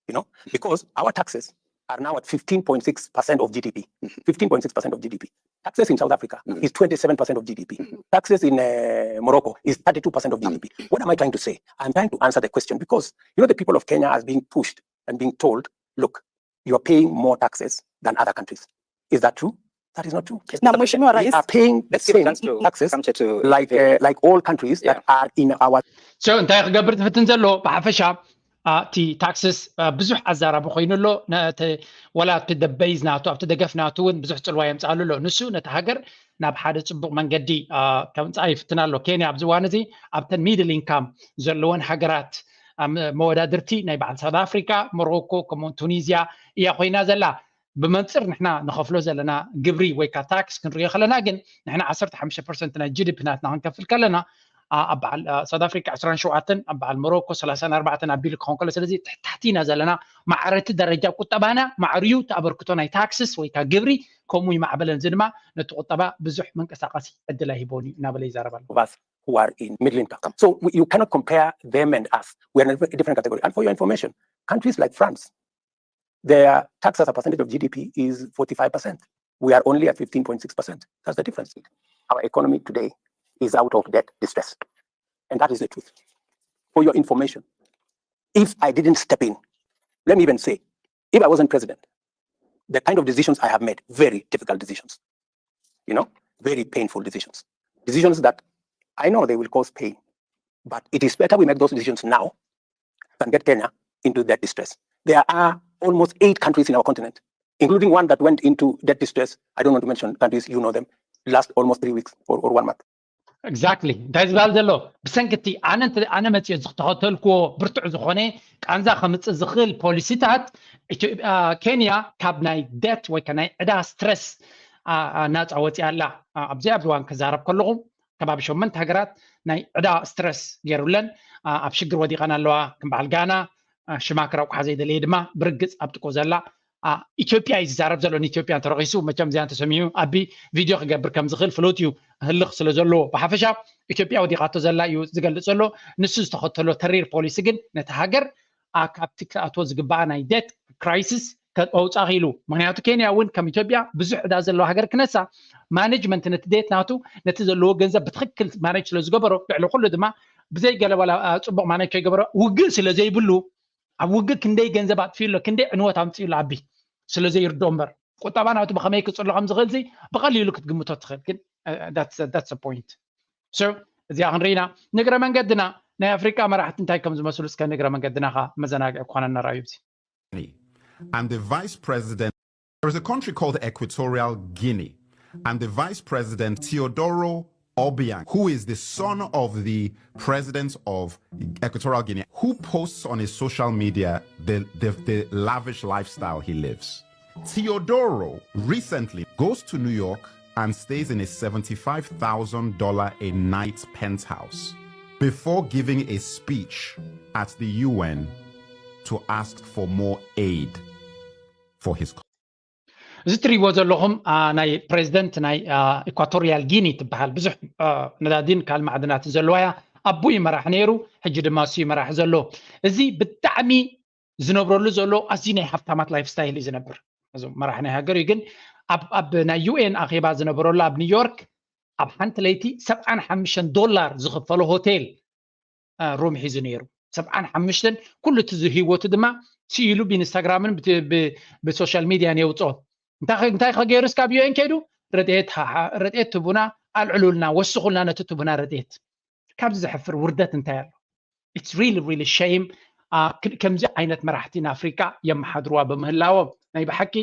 you know, because our taxes are now at fifteen point six percent of G D P. fifteen point six percent of G D P. Taxes in South Africa is twenty-seven percent of G D P. Taxes in uh, Morocco is thirty-two percent of G D P. What am I trying to say? I'm trying to answer the question because, you know, the people of Kenya are being pushed and being told, look, you are paying more taxes than other countries. Is that true? That is not true. Now, Mheshimiwa We are Rais, paying the Let's give a same chance to taxes come to, to like Vero. Uh, like all countries that Yeah. are in our So እንታይ ክገብር ትፍትን ዘሎ? ብሓፈሻ እቲ ታክስስ ብዙሕ ኣዛራቢ ኮይኑ ኣሎ። ወላ ኣብቲ ደበይዝ ናቱ ኣብቲ ደገፍ ናቱ እውን ብዙሕ ፅልዋ የምፅኣሉ ኣሎ። ንሱ ነቲ ሃገር ናብ ሓደ ፅቡቅ መንገዲ ከምፅኣ ይፍትን ኣሎ። ኬንያ ኣብዚ እዋን እዚ ኣብተን ሚድል ኢንካም ዘለወን ሃገራት መወዳድርቲ ናይ በዓል ሳውት ኣፍሪካ፣ ሞሮኮ፣ ከምኡውን ቱኒዝያ እያ ኮይና ዘላ። ብመንፅር ንሕና ንኸፍሎ ዘለና ግብሪ ወይ ከዓ ታክስ ክንሪኦ ከለና ግን ንሕና ዓሰርተ ሓሙሽተ ፐርሰንት ናይ ጂ ዲ ፒ ናትና ክንከፍል ከለና ኣብ በዓል ሳውት ኣፍሪካ ዕስራን ሸውዓተን ኣብ በዓል ሞሮኮ ሰላሳን ኣርባዕተን ኣቢሉ ክኸውን ከሎ ስለዚ ትሕታሕቲ ኢና ዘለና። ማዕረቲ ደረጃ ቁጠባና ማዕርዩ ተኣበርክቶ ናይ ታክስስ ወይ ከዓ ግብሪ ከምኡ ይማዕበለን እዚ ድማ ነቲ ቁጠባ ብዙሕ መንቀሳቀሲ ዕድል ኣይህቦን እዩ እናበለ ይዛረብ ኣሎ። of us who are in middle income. So we, you cannot compare them and us. We are in a different category. And for your information, countries like France, their tax as a percentage of G D P is forty-five percent. We are only at fifteen point six percent. That's the difference. Our economy today is out of debt distress. And that is the truth. For your information, if I didn't step in, let me even say, if I wasn't president, the kind of decisions I have made, very difficult decisions, you know, very painful decisions, decisions that I know they will cause pain, but it is better we make those decisions now than get Kenya into that distress. There are almost eight countries in our continent, including one that went into debt distress. I don't want to mention countries, you know them, last almost three weeks or, or one month. Exactly እንታይ ዝበሃል ዘሎ ብሰንኪ እቲ ኣነ እንተ ኣነ መፅኦ ዝተኸተልክዎ ብርቱዕ ዝኾነ ቃንዛ ከምፅእ ዝኽእል ፖሊሲታት ኢትዮጵያ ኬንያ ካብ ናይ ደት ወይ ከዓ ናይ ዕዳ ስትረስ ናፃ ወፂኣ ኣላ። ኣብዚ ኣብዚ እዋን ክዛረብ ከለኹ ከባቢ ሸመንተ ሃገራት ናይ ዕዳ ስትረስ ገይሩለን ኣብ ሽግር ወዲቐን ኣለዋ። ከም በዓል ጋና ሽማ ክረቁሓ ዘይደለየ ድማ ብርግፅ ኣብ ጥቆ ዘላ ኢትዮጵያ እዩ ዝዛረብ ዘሎ። ንኢትዮጵያ እንተረኺሱ መቸም እዚኣ እንተሰሚዑ ኣቢ ቪድዮ ክገብር ከም ዝኽእል ፍሉጥ እዩ። ህልኽ ስለ ዘለዎ ብሓፈሻ ኢትዮጵያ ወዲቓቶ ዘላ እዩ ዝገልፅ ዘሎ። ንሱ ዝተኸተሎ ተሪር ፖሊሲ ግን ነቲ ሃገር ካብቲ ክኣትዎ ዝግባኣ ናይ ዴት ክራይሲስ ከውፃ ክኢሉ። ምክንያቱ ኬንያ እውን ከም ኢትዮጵያ ብዙሕ ዕዳ ዘለዎ ሃገር ክነሳ ማኔጅመንት ነቲ ዴት ናቱ ነቲ ዘለዎ ገንዘብ ብትክክል ማኔጅ ስለ ዝገበሮ ልዕሊ ኩሉ ድማ ብዘይ ገለ ዋላ ፅቡቅ ማኔጅ ከይገበሮ ውግእ ስለ ዘይብሉ ኣብ ውግእ ክንደይ ገንዘብ ኣጥፊኡ ኣሎ ክንደይ ዕንወት ኣምፅኡ ኣሎ ኣቢ ስለ ዘይርድኦ እምበር ቁጠባ ናቱ ብከመይ ክፅሎ ከም ዝኽእል ዚ ብቀሊሉ ክትግምቶ ትኽእል ግን that's the point። So እዚኣ ክንርኢና ንግረ መንገድና ናይ ኣፍሪቃ መራሕቲ እንታይ ከም ዝመስሉ እስከ ንግረ መንገድና ካ መዘናግዒ ክኾነና ራእዩ ዚ And the vice president. There is a country called Equatorial Guinea, and the vice president, Teodoro Obiang, who is the son of the president of Equatorial Guinea, who posts on his social media the, the, the lavish lifestyle he lives. Teodoro recently goes to New York and stays in a seventy-five thousand dollars a night penthouse. before giving a speech at the U N to ask for more aid for his country. እዚ እትሪእዎ ዘለኹም ናይ ፕሬዚደንት ናይ ኢኳቶሪያል ጊኒ ትበሃል ብዙሕ ነዳዲን ካልእ ማዕድናትን ዘለዋ እያ። ኣቡ እዩ መራሕ ነይሩ፣ ሕጂ ድማ እሱ እዩ መራሕ ዘሎ። እዚ ብጣዕሚ ዝነብረሉ ዘሎ ኣዝዩ ናይ ሃብታማት ላይፍ ስታይል እዩ ዝነብር። እዚ መራሕ ናይ ሃገር እዩ፣ ግን ኣብ ናይ ዩ ኤን ኣኼባ ዝነበረሉ ኣብ ኒውዮርክ ኣብ ሓንቲ ለይቲ ሰብዓን ሓሙሽተን ዶላር ዝኽፈሎ ሆቴል ሩም ሒዙ ነይሩ። ሰብዓን ሓሙሽተን ኩሉ እቲ ህይወቱ ድማ ስኢሉ ብኢንስታግራምን ብሶሻል ሚድያን የውፅኦ። እንታይ ከገይሩ እስካብ ዩ ኤን ከይዱ ረድኤት ትቡና፣ ኣልዕሉልና፣ ወስኹልና ነቲ ትቡና ረድኤት። ካብዚ ዘሕፍር ውርደት እንታይ ኣሎ? It's really really shame። ከምዚ ዓይነት መራሕቲ ንኣፍሪቃ የመሓድርዋ ብምህላዎም ናይ ብሓቂ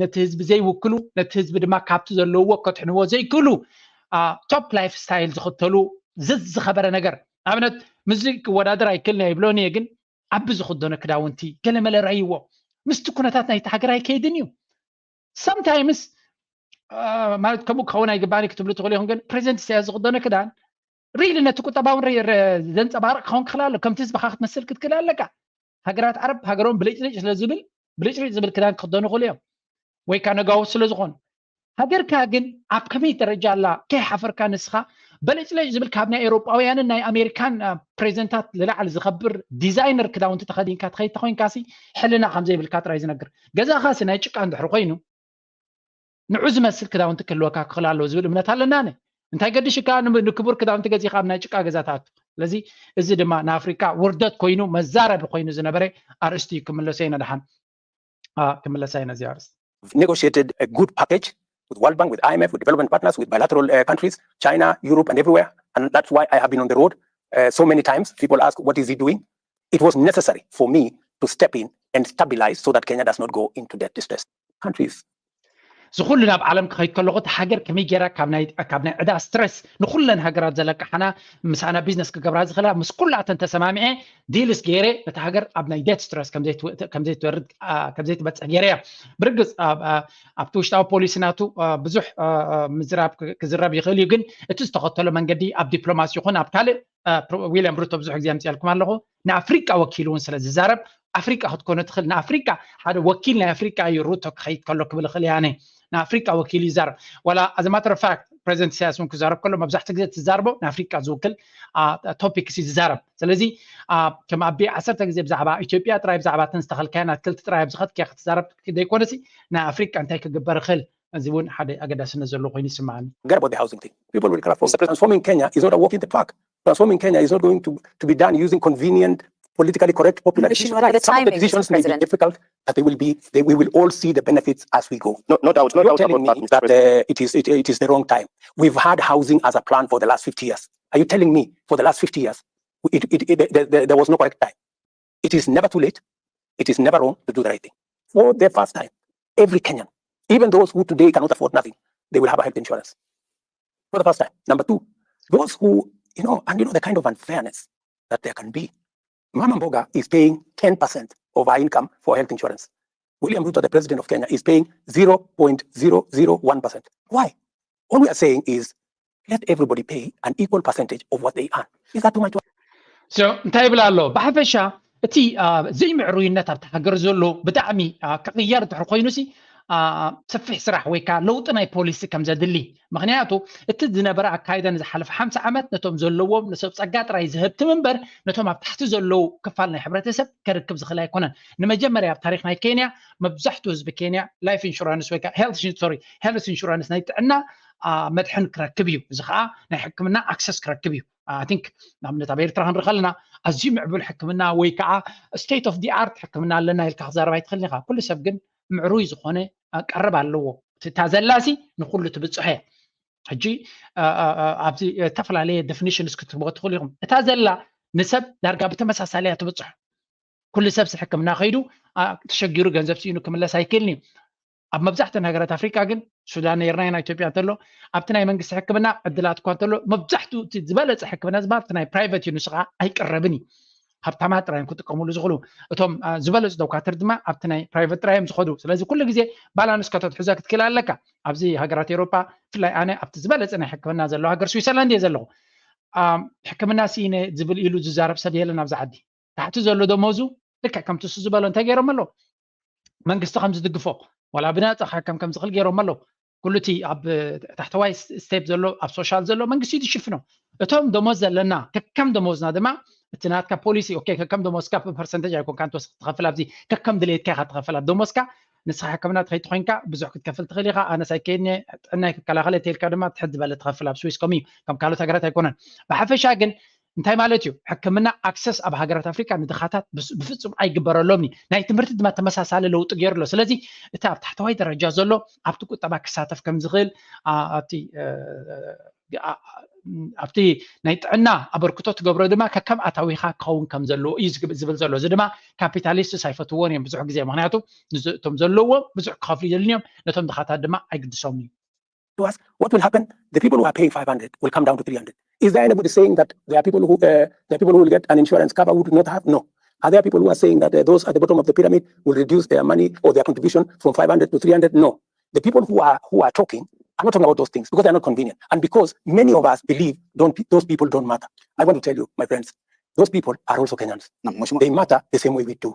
ነቲ ህዝቢ ዘይውክሉ፣ ነቲ ህዝቢ ድማ ካብቲ ዘለውዎ ከድሕንዎ ዘይክእሉ ቶፕ ላይፍ ስታይል ዝኽተሉ ዝዝኸበረ ነገር። ንኣብነት ምስዚ ክወዳደር ኣይክእልን እየ ይብሎን እየ፣ ግን ኣቢ ዝኽደኖ ክዳውንቲ ገለመለ ረይዎ ምስቲ ኩነታት ናይቲ ሃገር ኣይከይድን እዩ። Sometimes ማለት ከምኡ ክኸውን ኣይግባእን ክትብሉ ትኽእሉ ኢኹም፣ ግን ፕሬዚደንት ኢሳያስ ዝኽደኖ ክዳን ሪሊ ነቲ ቁጠባውን ዘንፀባርቕ ክኸውን ክኽእል ኣሎ። ከምቲ ህዝብኻ ክትመስል ክትክእል ኣለካ። ሃገራት ዓረብ ሃገሮም ብልጭልጭ ስለ ዝብል ብልጭልጭ ዝብል ክዳን ክኽደኑ ይኽእሉ እዮም፣ ወይ ከዓ ነጋውስ ስለ ዝኾኑ። ሃገርካ ግን ኣብ ከመይ ደረጃ ኣላ ከይሓፈርካ ንስኻ በልጭልጭ ዝብል ካብ ናይ ኤውሮጳውያንን ናይ ኣሜሪካን ፕሬዚደንታት ዝለዓል ዝኸብር ዲዛይነር ክዳውንቲ ተኸዲንካ ትኸይድ ተኾይንካሲ ሕልና ከም ዘይብልካ ጥራይ ዝነግር። ገዛኻሲ ናይ ጭቃ እንድሕር ኮይኑ ንዑ ዝመስል ክዳውንቲ ክህልወካ ክኽእል ኣለዎ ዝብል እምነት ኣለና። ኣነ እንታይ ገድሽካ ንክቡር ክዳውንቲ ገዚኻ ኣብ ናይ ጭቃ ገዛ ትኣቱ? ስለዚ እዚ ድማ ንኣፍሪቃ ውርደት ኮይኑ መዛረቢ ኮይኑ ዝነበረ ኣርእስቲ እዩ። ክምለሶ ኢና ደሓን ክምለሳ ኢና እዚ ኣርእስቲ። Negotiated a good package with World Bank, with I M F, with development partners, with bilateral uh, countries, China, Europe, and everywhere. And that's why I have been on the road uh, so many times. People ask, what is he doing? It was necessary for me to step in and stabilize so that Kenya does not go into debt distress. Countries. ዝኩሉ ናብ ዓለም ክኸይድ ከለኹ እቲ ሃገር ከመይ ገይራ ካብ ናይ ዕዳ ስትረስ ንኩለን ሃገራት ዘለቅሓና፣ ምሳና ቢዝነስ ክገብራ ዝኽእላ ምስ ኩላተን ተሰማሚዐ ዲልስ ገይረ ነቲ ሃገር ኣብ ናይ ዴት ስትረስ ከም ዘይትበፅሕ ገይረ እያ። ብርግፅ ኣብቲ ውሽጣዊ ፖሊሲ ናቱ ብዙሕ ምዝራብ ክዝረብ ይኽእል እዩ፣ ግን እቲ ዝተኸተሎ መንገዲ ኣብ ዲፕሎማሲ ይኹን ኣብ ካልእ ዊልያም ሩቶ ብዙሕ ግዜ ኣምፅኣልኩም ኣለኹ፣ ንኣፍሪቃ ወኪሉ እውን ስለ ዝዛረብ ኣፍሪቃ ክትኮነ ትኽእል። ንኣፍሪቃ ሓደ ወኪል ናይ ኣፍሪቃ እዩ ሩቶ ክኸይድ ከሎ ክብል እኽእል እየ ኣነ። ንኣፍሪቃ ወኪሉ ይዛረብ። ዋላ ኣዘ ማተር ኦፍ ፋክት ፕሬዚደንት ኢሳያስ እውን ክዛረብ ከሎ መብዛሕትኡ ግዜ ትዛርቦ ንኣፍሪቃ ዝውክል ቶፒክስ እዩ ዝዛረብ። ስለዚ ከም ኣቢ ዓሰርተ ግዜ ብዛዕባ ኢትዮጵያ ጥራይ ብዛዕባ እተን ዝተኸልካየን ኣትክልቲ ጥራይ ኣብ ዝኸድክያ ክትዛረብ ዘይኮነሲ ንኣፍሪቃ እንታይ ክግበር ይኽእል እዚ እውን ሓደ ኣገዳስነት ዘለዎ ኮይኑ ይስምዓኒ። Forget about the housing thing. People will cry for transforming Kenya is not a walk in the park. Transforming Kenya is not going to, to be done using convenient, politically correct, popular decisions. Some of the decisions may be difficult, but they will be, they, we will all see the benefits as we go. No, no doubt, no doubt about that. Uh, it, is, it, it is the wrong time. We've had housing as a plan for the last fifty years. Are you telling me for the last fifty years, it, it, it, there, there was no correct time? It is never too late. It is never wrong to do the right thing. For the first time, every Kenyan, even those who today cannot afford nothing, they will have a health insurance. For the first time. Number two, those who, you know, and you know the kind of unfairness that there can be. Mama Mboga is paying ten percent of her income for health insurance. William Ruto, the president of Kenya, is paying zero point zero zero one percent. Why? All we are saying is let everybody pay an equal percentage of what they earn. Is that too much? So እንታይ ይብል ኣሎ? ብሓፈሻ እቲ ዘይምዕሩይነት ኣብቲ ሃገር ዘሎ ብጣዕሚ ክቕየር ድሕሪ ኮይኑሲ ሰፊሕ ስራሕ ወይ ከዓ ለውጢ ናይ ፖሊሲ ከም ዘድሊ። ምክንያቱ እቲ ዝነበረ ኣካይዳ ንዝሓለፈ ሓምሳ ዓመት ነቶም ዘለዎም ንሰብ ፀጋ ጥራይ ዝህብ ትም እምበር ነቶም ኣብ ታሕቲ ዘለዉ ክፋል ናይ ሕብረተሰብ ከርክብ ዝኽእል ኣይኮነን። ንመጀመርያ ኣብ ታሪክ ናይ ኬንያ መብዛሕትኡ ህዝቢ ኬንያ ላይፍ ኢንሹራንስ ወይ ከዓ ሄልት ሶሪ ሄልት ኢንሹራንስ ናይ ጥዕና መድሕን ክረክብ እዩ። እዚ ከዓ ናይ ሕክምና ኣክሰስ ክረክብ እዩ። I think ንኣብነት ኣብ ኤርትራ ክንርኢ ከለና ኣዝዩ ምዕቡል ሕክምና ወይ ከዓ state of the art ሕክምና ኣለና ኢልካ ክዛረብ ኣይትኽእልን ኢኻ። ኩሉ ሰብ ግን ምዕሩይ ዝኾነ ቀረብ ኣለዎ። እታ ዘላሲ ንኩሉ ትብፅሖ እያ። ሕጂ ኣብዚ ዝተፈላለየ ዴፊኒሽንስ ክትህቦ ትኽእሉ ኢኹም። እታ ዘላ ንሰብ ዳርጋ ብተመሳሳሊ እያ ትብፅሖ። ኩሉ ሰብሲ ሕክምና ከይዱ ተሸጊሩ ገንዘብ ስኢኑ ክምለስ ኣይክእልን እዩ። ኣብ መብዛሕትአን ሃገራት ኣፍሪቃ ግን ሱዳን ነርና ኢና ኢትዮጵያ እንተሎ ኣብቲ ናይ መንግስቲ ሕክምና ዕድላት እኳ እንተሎ መብዛሕትኡ እቲ ዝበለፀ ሕክምና ዝበሃል እቲ ናይ ፕራይቨት እዩ፣ ንሱ ከዓ ኣይቅረብን እዩ። ሃብታማት ጥራይ እዮም ክጥቀምሉ ዝኽእሉ። እቶም ዝበለፁ ዶኳትር ድማ ኣብቲ ናይ ፕራይቨት ጥራይ እዮም ዝኸዱ። ስለዚ ኩሉ ግዜ ባላንስ ከተትሕዞ ክትክእል ኣለካ። ኣብዚ ሃገራት ኤውሮጳ ብፍላይ ኣነ ኣብቲ ዝበለፀ ናይ ሕክምና ዘለዎ ሃገር ስዊዘርላንድ እየ ዘለኹ። ሕክምና ስኢነ ዝብል ኢሉ ዝዛረብ ሰብ የለን ኣብዚ ዓዲ። ታሕቲ ዘሎ ደሞዙ ልክዕ ከምቲ እሱ ዝበሎ እንታይ ገይሮም ኣለዉ? መንግስቲ ከም ዝድግፎ፣ ዋላ ብናፃ ከም ከም ዝኽእል ገይሮም ኣለዉ። ኩሉ እቲ ኣብ ታሕተዋይ ስቴፕ ዘሎ፣ ኣብ ሶሻል ዘሎ መንግስቲ እዩ ዝሽፍኖ። እቶም ደሞዝ ዘለና ከከም ደሞዝና ድማ እቲ ናትካ ፖሊሲ፣ ኦኬ፣ ከከም ደሞዝካ ብፐርሰንቴጅ ኣይኮንካ ትወስድ ትኸፍል፣ ኣብዚ ከከም ድሌትካ ኢኻ ትኸፍል። ኣብ ደሞዝካ ንስኻ ሕክምና ትኸይድ ኮይንካ ብዙሕ ክትከፍል ትኽእል ኢኻ። ኣነስ ኣይከይድን እየ፣ ጥዕናይ ክከላኸል እየ ተልካ ድማ ትሕት ዝበለ ትኸፍል። ኣብ ስዊስ ከምኡ እዩ፣ ከም ካልኦት ሃገራት ኣይኮነን። ብሓፈሻ ግን እንታይ ማለት እዩ? ሕክምና ኣክሰስ ኣብ ሃገራት ኣፍሪካ ንድኻታት ብፍፁም ኣይግበረሎምኒ። ናይ ትምህርቲ ድማ ተመሳሳሊ ለውጢ ገይሩ ኣሎ። ስለዚ እቲ ኣብ ታሕተዋይ ደረጃ ዘሎ ኣብቲ ቁጠባ ክሳተፍ ከም ዝኽእል ኣብቲ ኣብቲ ናይ ጥዕና ኣበርክቶ ትገብሮ ድማ ከከም ኣታዊኻ ክኸውን ከም ዘለዎ እዩ ዝብል ዘሎ። እዚ ድማ ካፒታሊስትስ ኣይፈትዎን እዮም ብዙሕ ግዜ፣ ምክንያቱ እቶም ዘለዎም ብዙሕ ክኸፍሉ ይደልን እዮም፣ ነቶም ድኻታት ድማ ኣይግድሶም እዩ። To us, what will happen? The people who are paying five hundred will come down to three hundred. Is there anybody saying that there are people who uh, there are people who will get an insurance cover who do not have? No. Are there people who are saying that uh, those at the bottom of the pyramid will reduce their money or their contribution from five hundred to three hundred? No. The people who are who are talking are not talking about those things because they're not convenient and because many of us believe don't those people don't matter. I want to tell you, my friends, those people are also Kenyans. They matter the same way we do.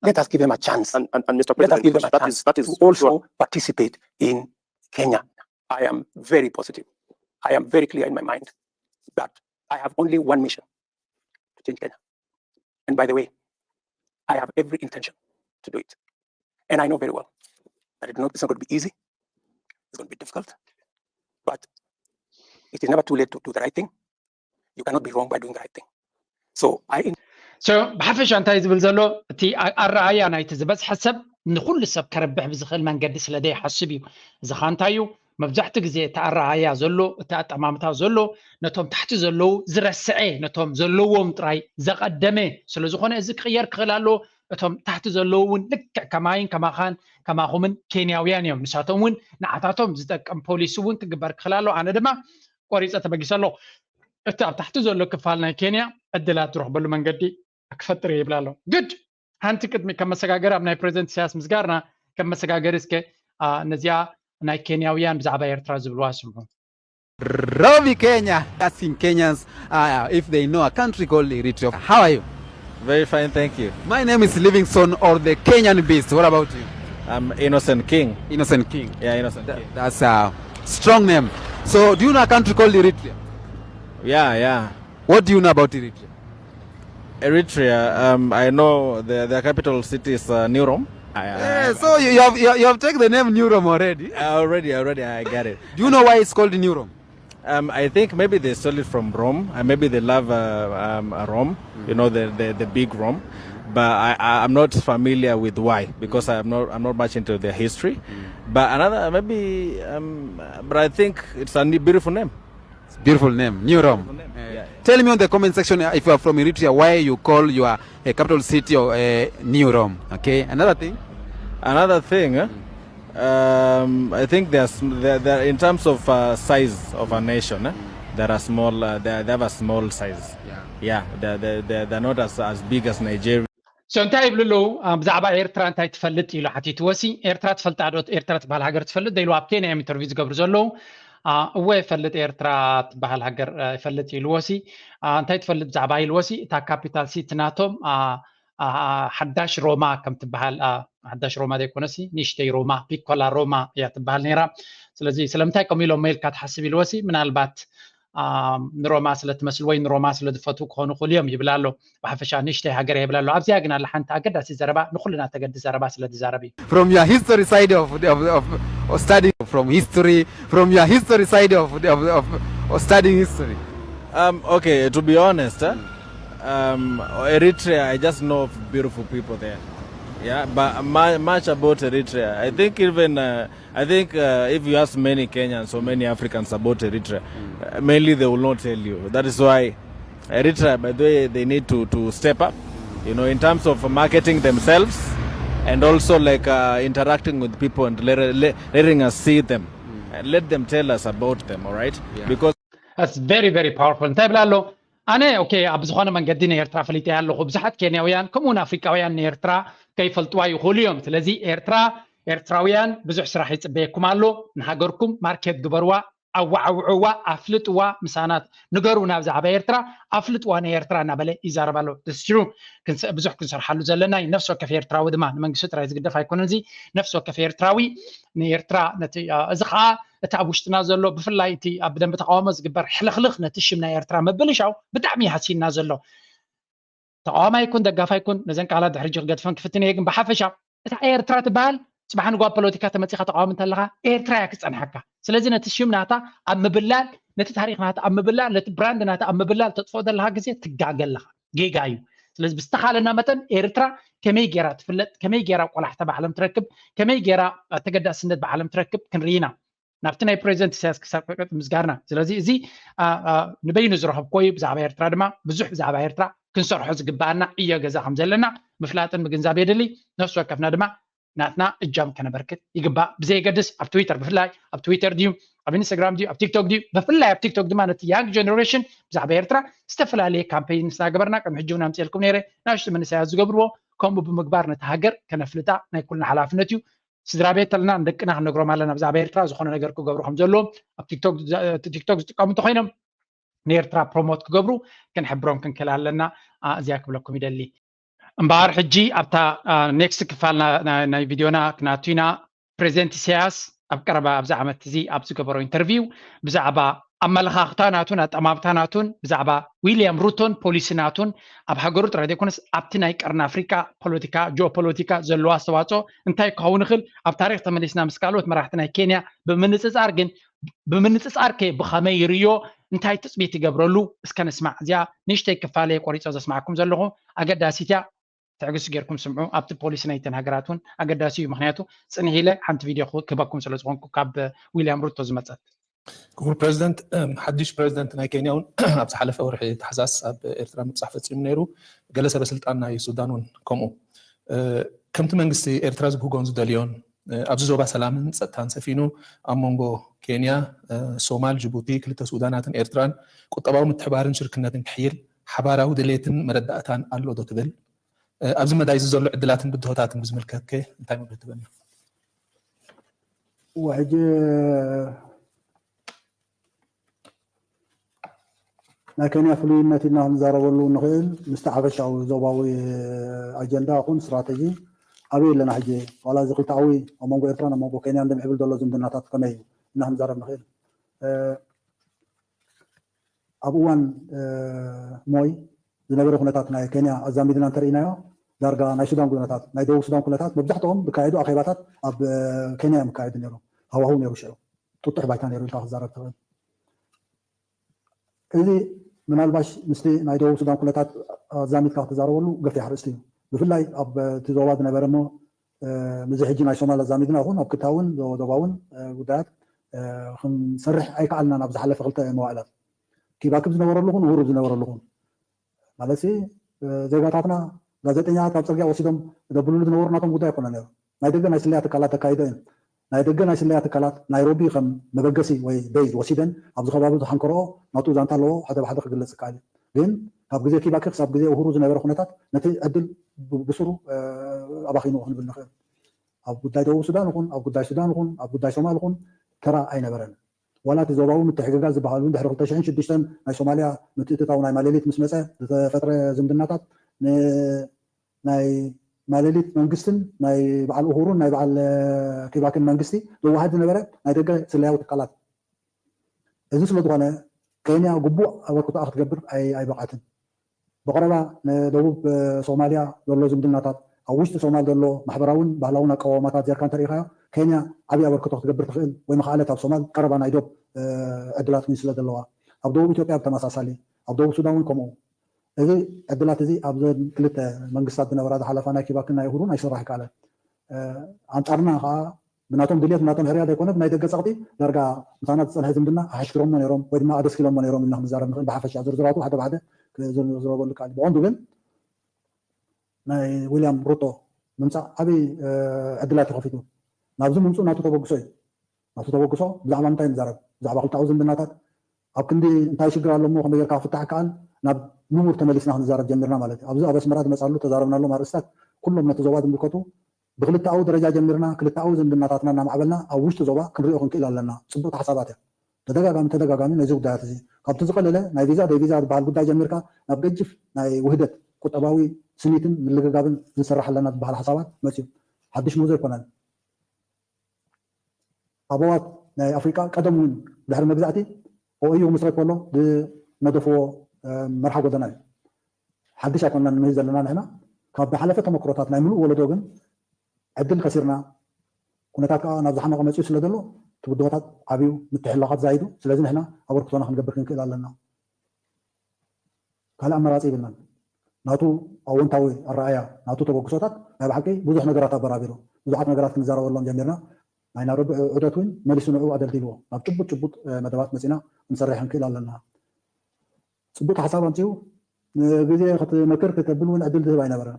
Let us give them a chance. And, and, and Mister President, let us give them a chance that is, that is to also sure. Participate in Kenya. I am very positive. I am very clear in my mind that I have only one mission to change Kenya. And by the way, I have every intention to do it. And I know very well that it not, it's not going to be easy. It's going to be difficult. But it is never too late to do the right thing. You cannot be wrong by doing the right thing. So I so ብሓፈሻ እንታይ ዝብል ዘሎ እቲ ኣረኣያ ናይቲ ዝበዝሐ ሰብ ንኩሉ ሰብ ከረብሕ ብዝኽእል መንገዲ ስለ ዘይሓስብ እዩ። እዚ ኸ እንታይ እዩ? መብዛሕትኡ ግዜ እቲ ኣረኣያ ዘሎ፣ እቲ ኣጠማምታ ዘሎ ነቶም ታሕቲ ዘለዉ ዝረስዐ፣ ነቶም ዘለዎም ጥራይ ዘቐደመ ስለ ዝኾነ እዚ ክቕየር ክኽእል ኣለዎ። እቶም ታሕቲ ዘለዉ እውን ልክዕ ከማይን ከማኻን ከማኹምን ኬንያውያን እዮም። ንሳቶም እውን ንዓታቶም ዝጠቅም ፖሊሲ እውን ክግበር ክኽእል ኣለዎ። ኣነ ድማ ቆሪፀ ተበጊሰ ኣለኹ። እቲ ኣብ ታሕቲ ዘሎ ክፋል ናይ ኬንያ ዕድላት ዝረኽበሉ መንገዲ ክፈጥር እየ ይብል ኣሎ። ግድ ሓንቲ ቅድሚ ከም መሰጋገሪ ኣብ ናይ ፕሬዚደንት ኢሳያስ ምስጋርና ከም መሰጋገሪ እስከ ነዚኣ ናይ ኬንያውያን ብዛዕባ ኤርትራ ዝብልዋ ስምዑ። Robbie Kenya asking Kenyans uh, if they know a country called Eritrea. How are you? Very fine, thank you. My name is Livingstone or the Kenyan Beast. What about you? I'm Innocent King. Innocent King. Yeah, Innocent Th- King. That's a strong name. So, do you know a country called Eritrea? Yeah, yeah. What do you know about Eritrea? Eritrea, um, I know the, the capital city is uh, New Rome. I, I, Yeah, so you, you have you, you have taken the name New Rome already. I already, already, I got it. Do you know why it's called New Rome? Um, I think maybe they stole it from Rome, and maybe they love uh, um, uh, Rome, you know, the, the the big Rome. But I, I, I'm not familiar with why because I'm not I'm not much into their history. But another maybe, um, but I think it's a ne- beautiful name. Beautiful name, New Rome. Yeah. Tell me on the comment section uh, if you are from Eritrea, why you call your uh, capital city of uh, New Rome. Okay, another thing. Another thing, eh? Um, I think there's there, there, in terms of uh, size of a nation, eh? There are small. Uh, they, they have a small size. Yeah. Yeah, they're, they're, they're they're not as as big as Nigeria. So እንታይ ይብሉ ኣለዉ? ብዛዕባ ኤርትራ እንታይ ትፈልጥ ኢሉ ሓቲትዎ ሲ፣ ኤርትራ ትፈልጣ ዶ? ኤርትራ ትበሃል ሃገር ትፈልጥ ዶ ኢሉ ኣብ ኬንያ እዮም ኢንተርቪው ዝገብሩ ዘለዉ። እወ ይፈልጥ፣ ኤርትራ ትበሃል ሃገር ይፈልጥ ኢልዎ ሲ። እንታይ ትፈልጥ ብዛዕባ ኢልዎ ሲ፣ እታ ካፒታል ሲቲ ናቶም ሓዳሽ ሮማ ከም ትበሃል፣ ሓዳሽ ሮማ ዘይኮነሲ ንእሽተይ ሮማ፣ ፒኮላ ሮማ እያ ትበሃል ነይራ። ስለዚ ስለምንታይ ከምኡ ኢሎሞ ኢልካ ትሓስብ ኢልዎ ሲ፣ ምናልባት ንሮማ ስለ ትመስል ወይ ንሮማ ስለ ዝፈትዉ ክኾኑ ይኽእሉ እዮም ይብል ኣሎ። ብሓፈሻ ንእሽተይ ሃገር እያ ይብል ኣሎ። ኣብዚኣ ግን ኣላ ሓንቲ ኣገዳሲ ዘረባ፣ ንኹልና ተገድስ ዘረባ ስለ ዝዛረብ እዩ። From your history side of, of, of, of studying, from history, from your history side of, of, of, of studying history. Um, okay, to be honest, eh, um, Eritrea, I just know of beautiful people there. Yeah, but mu- much about Eritrea. I think even uh, I think uh, if you ask many Kenyans or many Africans about Eritrea, uh, mainly they will not tell you. That is why Eritrea, by the way, they need to, to step up, you know, in terms of marketing themselves and also like uh, interacting with people and let, let, letting us see them and let them tell us about them, all right? Yeah. Because That's very very powerful። እንታይ ይብል ኣሎ? ኣነ ኦኬ ኣብ ዝኾነ መንገዲ ንኤርትራ ፈሊጠያ ኣለኹ። ብዙሓት ኬንያውያን ከምኡውን ኣፍሪቃውያን ንኤርትራ ከይፈልጥዋ ይኽእሉ እዮም። ስለዚ ኤርትራ፣ ኤርትራውያን ብዙሕ ስራሕ ይጽበየኩም ኣሎ። ንሃገርኩም ማርኬት ግበርዋ፣ ኣዋዓውዕዋ፣ ኣፍልጥዋ፣ ምሳና ንገሩና ብዛዕባ ኤርትራ፣ ኣፍልጥዋ ንኤርትራ እናበለ ይዛረብ ኣሎ። That's true። ብዙሕ ክንሰርሓሉ ዘለና እዩ። ነፍሲ ወከፍ ኤርትራዊ ድማ ንመንግስቲ ጥራይ ዝግደፍ ኣይኮነን። እዚ ነፍሲ ወከፍ ኤርትራዊ ንኤርትራ ነቲ እዚ ከዓ እቲ ኣብ ውሽጥና ዘሎ ብፍላይ እቲ ኣብ ደንበ ተቃውሞ ዝግበር ሕልኽልኽ ነቲ ሽም ናይ ኤርትራ ምብልሻው ብጣዕሚ እዩ ሃሲና ዘሎ። ተቃዋማይ ይኩን ደጋፋይ ይኩን ነዘን ቃላት ድሕሪ ሕጂ ክገድፈን ክፍትን እየ፣ ግን ብሓፈሻ እታ ኤርትራ ትበሃል ጽባሕ ንጓ ፖለቲካ ተመጺኻ ተቃዋሚ እንተለኻ ኤርትራ እያ ክጸንሓካ። ስለዚ ነቲ ሽም ናታ ኣብ ምብላል፣ ነቲ ታሪኽ ናታ ኣብ ምብላል፣ ነቲ ብራንድ ናታ ኣብ ምብላል ተጥፍኦ ዘለኻ ግዜ ትጋገ ኣለኻ። ጌጋ እዩ። ስለዚ ብዝተኻለና መጠን ኤርትራ ከመይ ጌራ ትፍለጥ፣ ከመይ ጌራ ቆላሕታ ብዓለም ትረክብ፣ ከመይ ጌራ ተገዳስነት ብዓለም ትረክብ ክንርኢ ኢና። ናብቲ ናይ ፕሬዚደንት ኢሳያስ ክሳብ ቀጥ ምስጋርና። ስለዚ እዚ ንበይኑ ዝረኸብኮ እዩ። ብዛዕባ ኤርትራ ድማ ብዙሕ ብዛዕባ ኤርትራ ክንሰርሖ ዝግባኣና ዕዮ ገዛ ከም ዘለና ምፍላጥን ምግንዛብ የድሊ። ነፍሲ ወከፍና ድማ ናትና እጃም ከነበርክት ይግባእ። ብዘየገድስ ኣብ ትዊተር ብፍላይ ኣብ ትዊተር ድዩ ኣብ ኢንስታግራም ድዩ ኣብ ቲክቶክ ድዩ ብፍላይ ኣብ ቲክቶክ ድማ ነቲ ያንግ ጀነሬሽን ብዛዕባ ኤርትራ ዝተፈላለየ ካምፔይን ስናገበርና ቅድሚ ሕጂ እውን ኣምፅኤልኩም ነይረ። ናሽቲ መንእሰያት ዝገብርዎ ከምኡ ብምግባር ነቲ ሃገር ከነፍልጣ ናይ ኩልና ሓላፍነት እዩ። ስድራ ቤት ኣለና ንደቅና ክንነግሮም ኣለና ብዛዕባ ኤርትራ ዝኾነ ነገር ክገብሩ ከም ዘለዎም ኣብ ቲክቶክ ዝጥቀሙ እንተኮይኖም ንኤርትራ ፕሮሞት ክገብሩ ክንሕብሮም ክንክእል ኣለና። እዚያ ክብለኩም ይደሊ። እምበኣር ሕጂ ኣብታ ኔክስት ክፋል ናይ ቪድዮና ክናቱ ኢና። ፕሬዚደንት ኢሳያስ ኣብ ቀረባ ኣብዚ ዓመት እዚ ኣብ ዝገበሮ ኢንተርቪው ብዛዕባ ኣመለኻኽታ ናቱን ኣጠማምታ ናቱን ብዛዕባ ዊልያም ሩቶን ፖሊሲ ናቱን ኣብ ሃገሩ ጥራይ ዘይኮነስ ኣብቲ ናይ ቀርኒ ኣፍሪቃ ፖለቲካ ጂኦፖለቲካ ዘለዎ ኣስተዋፅኦ እንታይ ክኸውን ይኽእል ኣብ ታሪክ ተመሊስና ምስ ካልኦት መራሕቲ ናይ ኬንያ ብምንፅፃር ግን ብምንፅፃር ከ ብኸመይ ይርዮ እንታይ ትፅቢት ይገብረሉ እስከ ንስማዕ። እዚኣ ንእሽተይ ክፋለ ቆሪፆ ዘስማዕኩም ዘለኹ ኣገዳሲት እያ። ትዕግስቲ ጌርኩም ስምዑ። ኣብቲ ፖሊሲ ናይተን ሃገራት እውን ኣገዳሲ እዩ። ምክንያቱ ፅንሕ ኢለ ሓንቲ ቪድዮ ክህበኩም ስለ ዝኾንኩ ካብ ዊልያም ሩቶ ዝመፀት። ክቡር ፕሬዚደንት፣ ሓድሽ ፕሬዚደንት ናይ ኬንያ እውን ኣብ ዝሓለፈ ወርሒ ታሕሳስ ኣብ ኤርትራ ምብፃሕ ፈፂሙ ነይሩ። ገለ ሰበ ስልጣን ናይ ሱዳን እውን ከምኡ። ከምቲ መንግስቲ ኤርትራ ዝብህጎን ዝደልዮን ኣብዚ ዞባ ሰላምን ፀጥታን ሰፊኑ ኣብ መንጎ ኬንያ፣ ሶማል፣ ጅቡቲ፣ ክልተ ሱዳናትን ኤርትራን ቁጠባዊ ምትሕባርን ሽርክነትን ክሕይል ሓባራዊ ድሌትን መረዳእታን ኣሎ ዶ ትብል? ኣብዚ መዳይ እዚ ዘሎ ዕድላትን ብድሆታትን ብዝምልከት ከ እንታይ መብርሂ ትህበና? እወ፣ ሕጂ ናይ ኬንያ ፍሉይነት ኢልና ክንዛረበሉ ንኽእል ምስቲ ሓፈሻዊ ዞባዊ ኣጀንዳ ኹን ስትራተጂ ኣበይ ኣለና ሕጂ ዋላ እዚ ክልተኣዊ ኣብ መንጎ ኤርትራን ኣብ መንጎ ኬንያን ድምዕብል ዘሎ ዝምድናታት ከመይ እዩ እና ክንዛረብ ንኽእል ኣብ እዋን ሞይ ዝነበረ ኩነታት ናይ ኬንያ ኣዛሚድና እንተርኢናዮ ዳርጋ ናይ ሱዳን ኩነታት ናይ ደቡብ ሱዳን ኩነታት መብዛሕትኦም ዝካየዱ ኣኼባታት ኣብ ኬንያ እዮም ይካየዱ ነይሮም። ሃዋህው ነይሩ ሽዑ ጥጡሕ ባይታ ነይሩ ኢልካ ክዛረብ ትኽእል። እዚ ምናልባሽ ምስቲ ናይ ደቡብ ሱዳን ኩነታት ኣዛሚድካ ክትዛረበሉ ገፊሕ ኣርእስቲ እዩ። ብፍላይ ኣብ እቲ ዞባ ዝነበረ እሞ ምዚ ሕጂ ናይ ሶማል ኣዛሚድና ይኹን ኣብ ክልተ እውን ዞባ እውን ጉዳያት ክንሰርሕ ኣይከኣልናን ኣብ ዝሓለፈ ክልተ መዋእላት ኪባክብ ዝነበረሉ ኹን ውህሩብ ዝነበረሉ ኹን ማለት ዜጋታትና ጋዜጠኛታት ኣብ ፅርግያ ወሲዶም ደብሉሉ ዝነበሩ ናቶም ጉዳይ ኣይኮነ ነይሩ ናይ ደገ ናይ ስለያ ትካላት ተካይዶ እዩ ናይ ደገ ናይ ስለያ ትካላት ናይሮቢ ከም መበገሲ ወይ ቤዝ ወሲደን ኣብዚ ከባቢ ዝሓንከረኦ ናቱ ዛንታ ኣለዎ ሓደ ብሓደ ክግለፅ ይከኣል እዩ ግን ካብ ግዜ ኪባኪ ክሳብ ግዜ ውህሩ ዝነበረ ኩነታት ነቲ ዕድል ብስሩ ኣባኺንዎ ክንብል ንኽእል ኣብ ጉዳይ ደቡብ ሱዳን ይኹን ኣብ ጉዳይ ሱዳን ይኹን ኣብ ጉዳይ ሶማል ይኹን ተራ ኣይነበረን ዋላ እቲ ዞባዊ ምትሕግጋዝ ዝበሃል እውን ድሕሪ ክልተ ሽሕን ሽዱሽተን ናይ ሶማልያ ምትእትታው ናይ ማሌሊት ምስ መፀ ዝተፈጥረ ዝምድናታት ናይ ማሌሊት መንግስትን ናይ በዓል ኡሁሩን ናይ በዓል ኪባክን መንግስቲ ዘዋሃድ ዝነበረ ናይ ደገ ስለያዊ ትካላት እዚ ስለ ዝኾነ ኬንያ ግቡእ ኣበርክቶኣ ክትገብር ኣይበቕዓትን። ብቐረባ ንደቡብ ሶማልያ ዘሎ ዝምድናታት፣ ኣብ ውሽጢ ሶማል ዘሎ ማሕበራውን ባህላውን ኣቀዋውማታት ጌርካ እንተርኢኻዮ፣ ኬንያ ዓብዪ ኣበርክቶ ክትገብር ትኽእል ወይ ምኽኣለት ኣብ ሶማል ቀረባ ናይ ዶብ ዕድላት እውን ስለ ዘለዋ፣ ኣብ ደቡብ ኢትዮጵያ ብተመሳሳሊ፣ ኣብ ደቡብ ሱዳን እውን ከምኡ። እዚ ዕድላት እዚ ኣብዘን ክልተ መንግስታት ዝነበራ ዝሓለፋ ናይ ኪባክን ናይ ኡሁሩን ኣይስራሕ ይከኣለን። ኣንጻርና ከዓ ብናቶም ድልየት ብናቶም ሕርያ ዘይኮነ ብናይ ደገ ጸቕጢ ዳርጋ ምሳና ዝጸንሐ ዝምድና ኣሕሽክሮሞ ነይሮም ወይ ድማ ኣደስኪሎሞ ነይሮም ኢልና ክንዛረብ ንኽእል ብሓፈሻ ዝርዝራቱ ሓደ ብሓደ ዝረበሉ ከኣል ብቐንዱ ግን ናይ ዊልያም ሩቶ ምምፃእ ዓብዪ ዕድላት እዩ ከፊቱ ናብዚ ምምፅኡ ናቱ ተበግሶ እዩ ናቱ ተበግሶ ብዛዕባ ምንታይ ንዛረብ ብዛዕባ ክልታዊ ዝምድናታት ኣብ ክንዲ እንታይ ሽግር ኣሎ እሞ ከመይ ጌርካ ክፍታሕ ይከኣል ናብ ንቡር ተመሊስና ክንዛረብ ጀሚርና ማለት እዩ ኣብዚ ኣብ ኣስመራ ዝመፃሉ ተዛረብናሎም ኣርእስታት ኩሎም ነቲ ዞባ ዝምልከቱ ብክልተኣዊ ደረጃ ጀሚርና ክልተኣዊ ዝምድናታትና እናማዕበልና ኣብ ውሽጢ ዞባ ክንሪኦ ክንክእል ኣለና። ፅቡቕቲ ሓሳባት እያ። ተደጋጋሚ ተደጋጋሚ ነዚ ጉዳያት እዚ ካብቲ ዝቐለለ ናይ ቪዛ ደይ ቪዛ ዝበሃል ጉዳይ ጀሚርካ ናብ ገጅፍ ናይ ውህደት ቁጠባዊ ስኒትን ምልግጋብን ዝንሰራሕ ኣለና ዝበሃል ሓሳባት መፅዩ። ሓድሽ ምህዞ ኣይኮነን። ኣበዋት ናይ ኣፍሪቃ ቀደም እውን ድሕሪ መግዛእቲ ኦኢዩ ክምስረት ከሎ ዝነደፍዎ መርሓ ጎደና እዩ። ሓድሽ ኣይኮንና ንምሂዝ ዘለና ንሕና። ካብ ዝሓለፈ ተመክሮታት ናይ ምሉእ ወለዶ ግን ዕድል ከሲርና፣ ኩነታት ከዓ ናብ ዝሓመቐ መፅኡ ስለ ዘሎ እቲ ብድሆታት ዓብዩ፣ ምትሕልላኻት ዛይዱ። ስለዚ ንሕና ኣበርክቶና ክንገብር ክንክእል ኣለና። ካልእ ኣመራፂ ይብልናን። ናቱ ኣወንታዊ ኣረኣያ፣ ናቱ ተበግሶታት ናይ ብሓቂ ብዙሕ ነገራት ኣበራቢሩ። ብዙሓት ነገራት ክንዛረበሎም ጀሚርና። ናይ ናብ ረብዕ ዑደት እውን መሊሱ ንዕኡ ኣደልዲልዎ። ናብ ጭቡጥ ጭቡጥ መደባት መፂና ክንሰርሕ ክንክእል ኣለና። ፅቡቅ ሓሳብ ኣምፅኡ። ንግዜ ክትመክር ክተብል እውን ዕድል ዝህብ ኣይነበረን።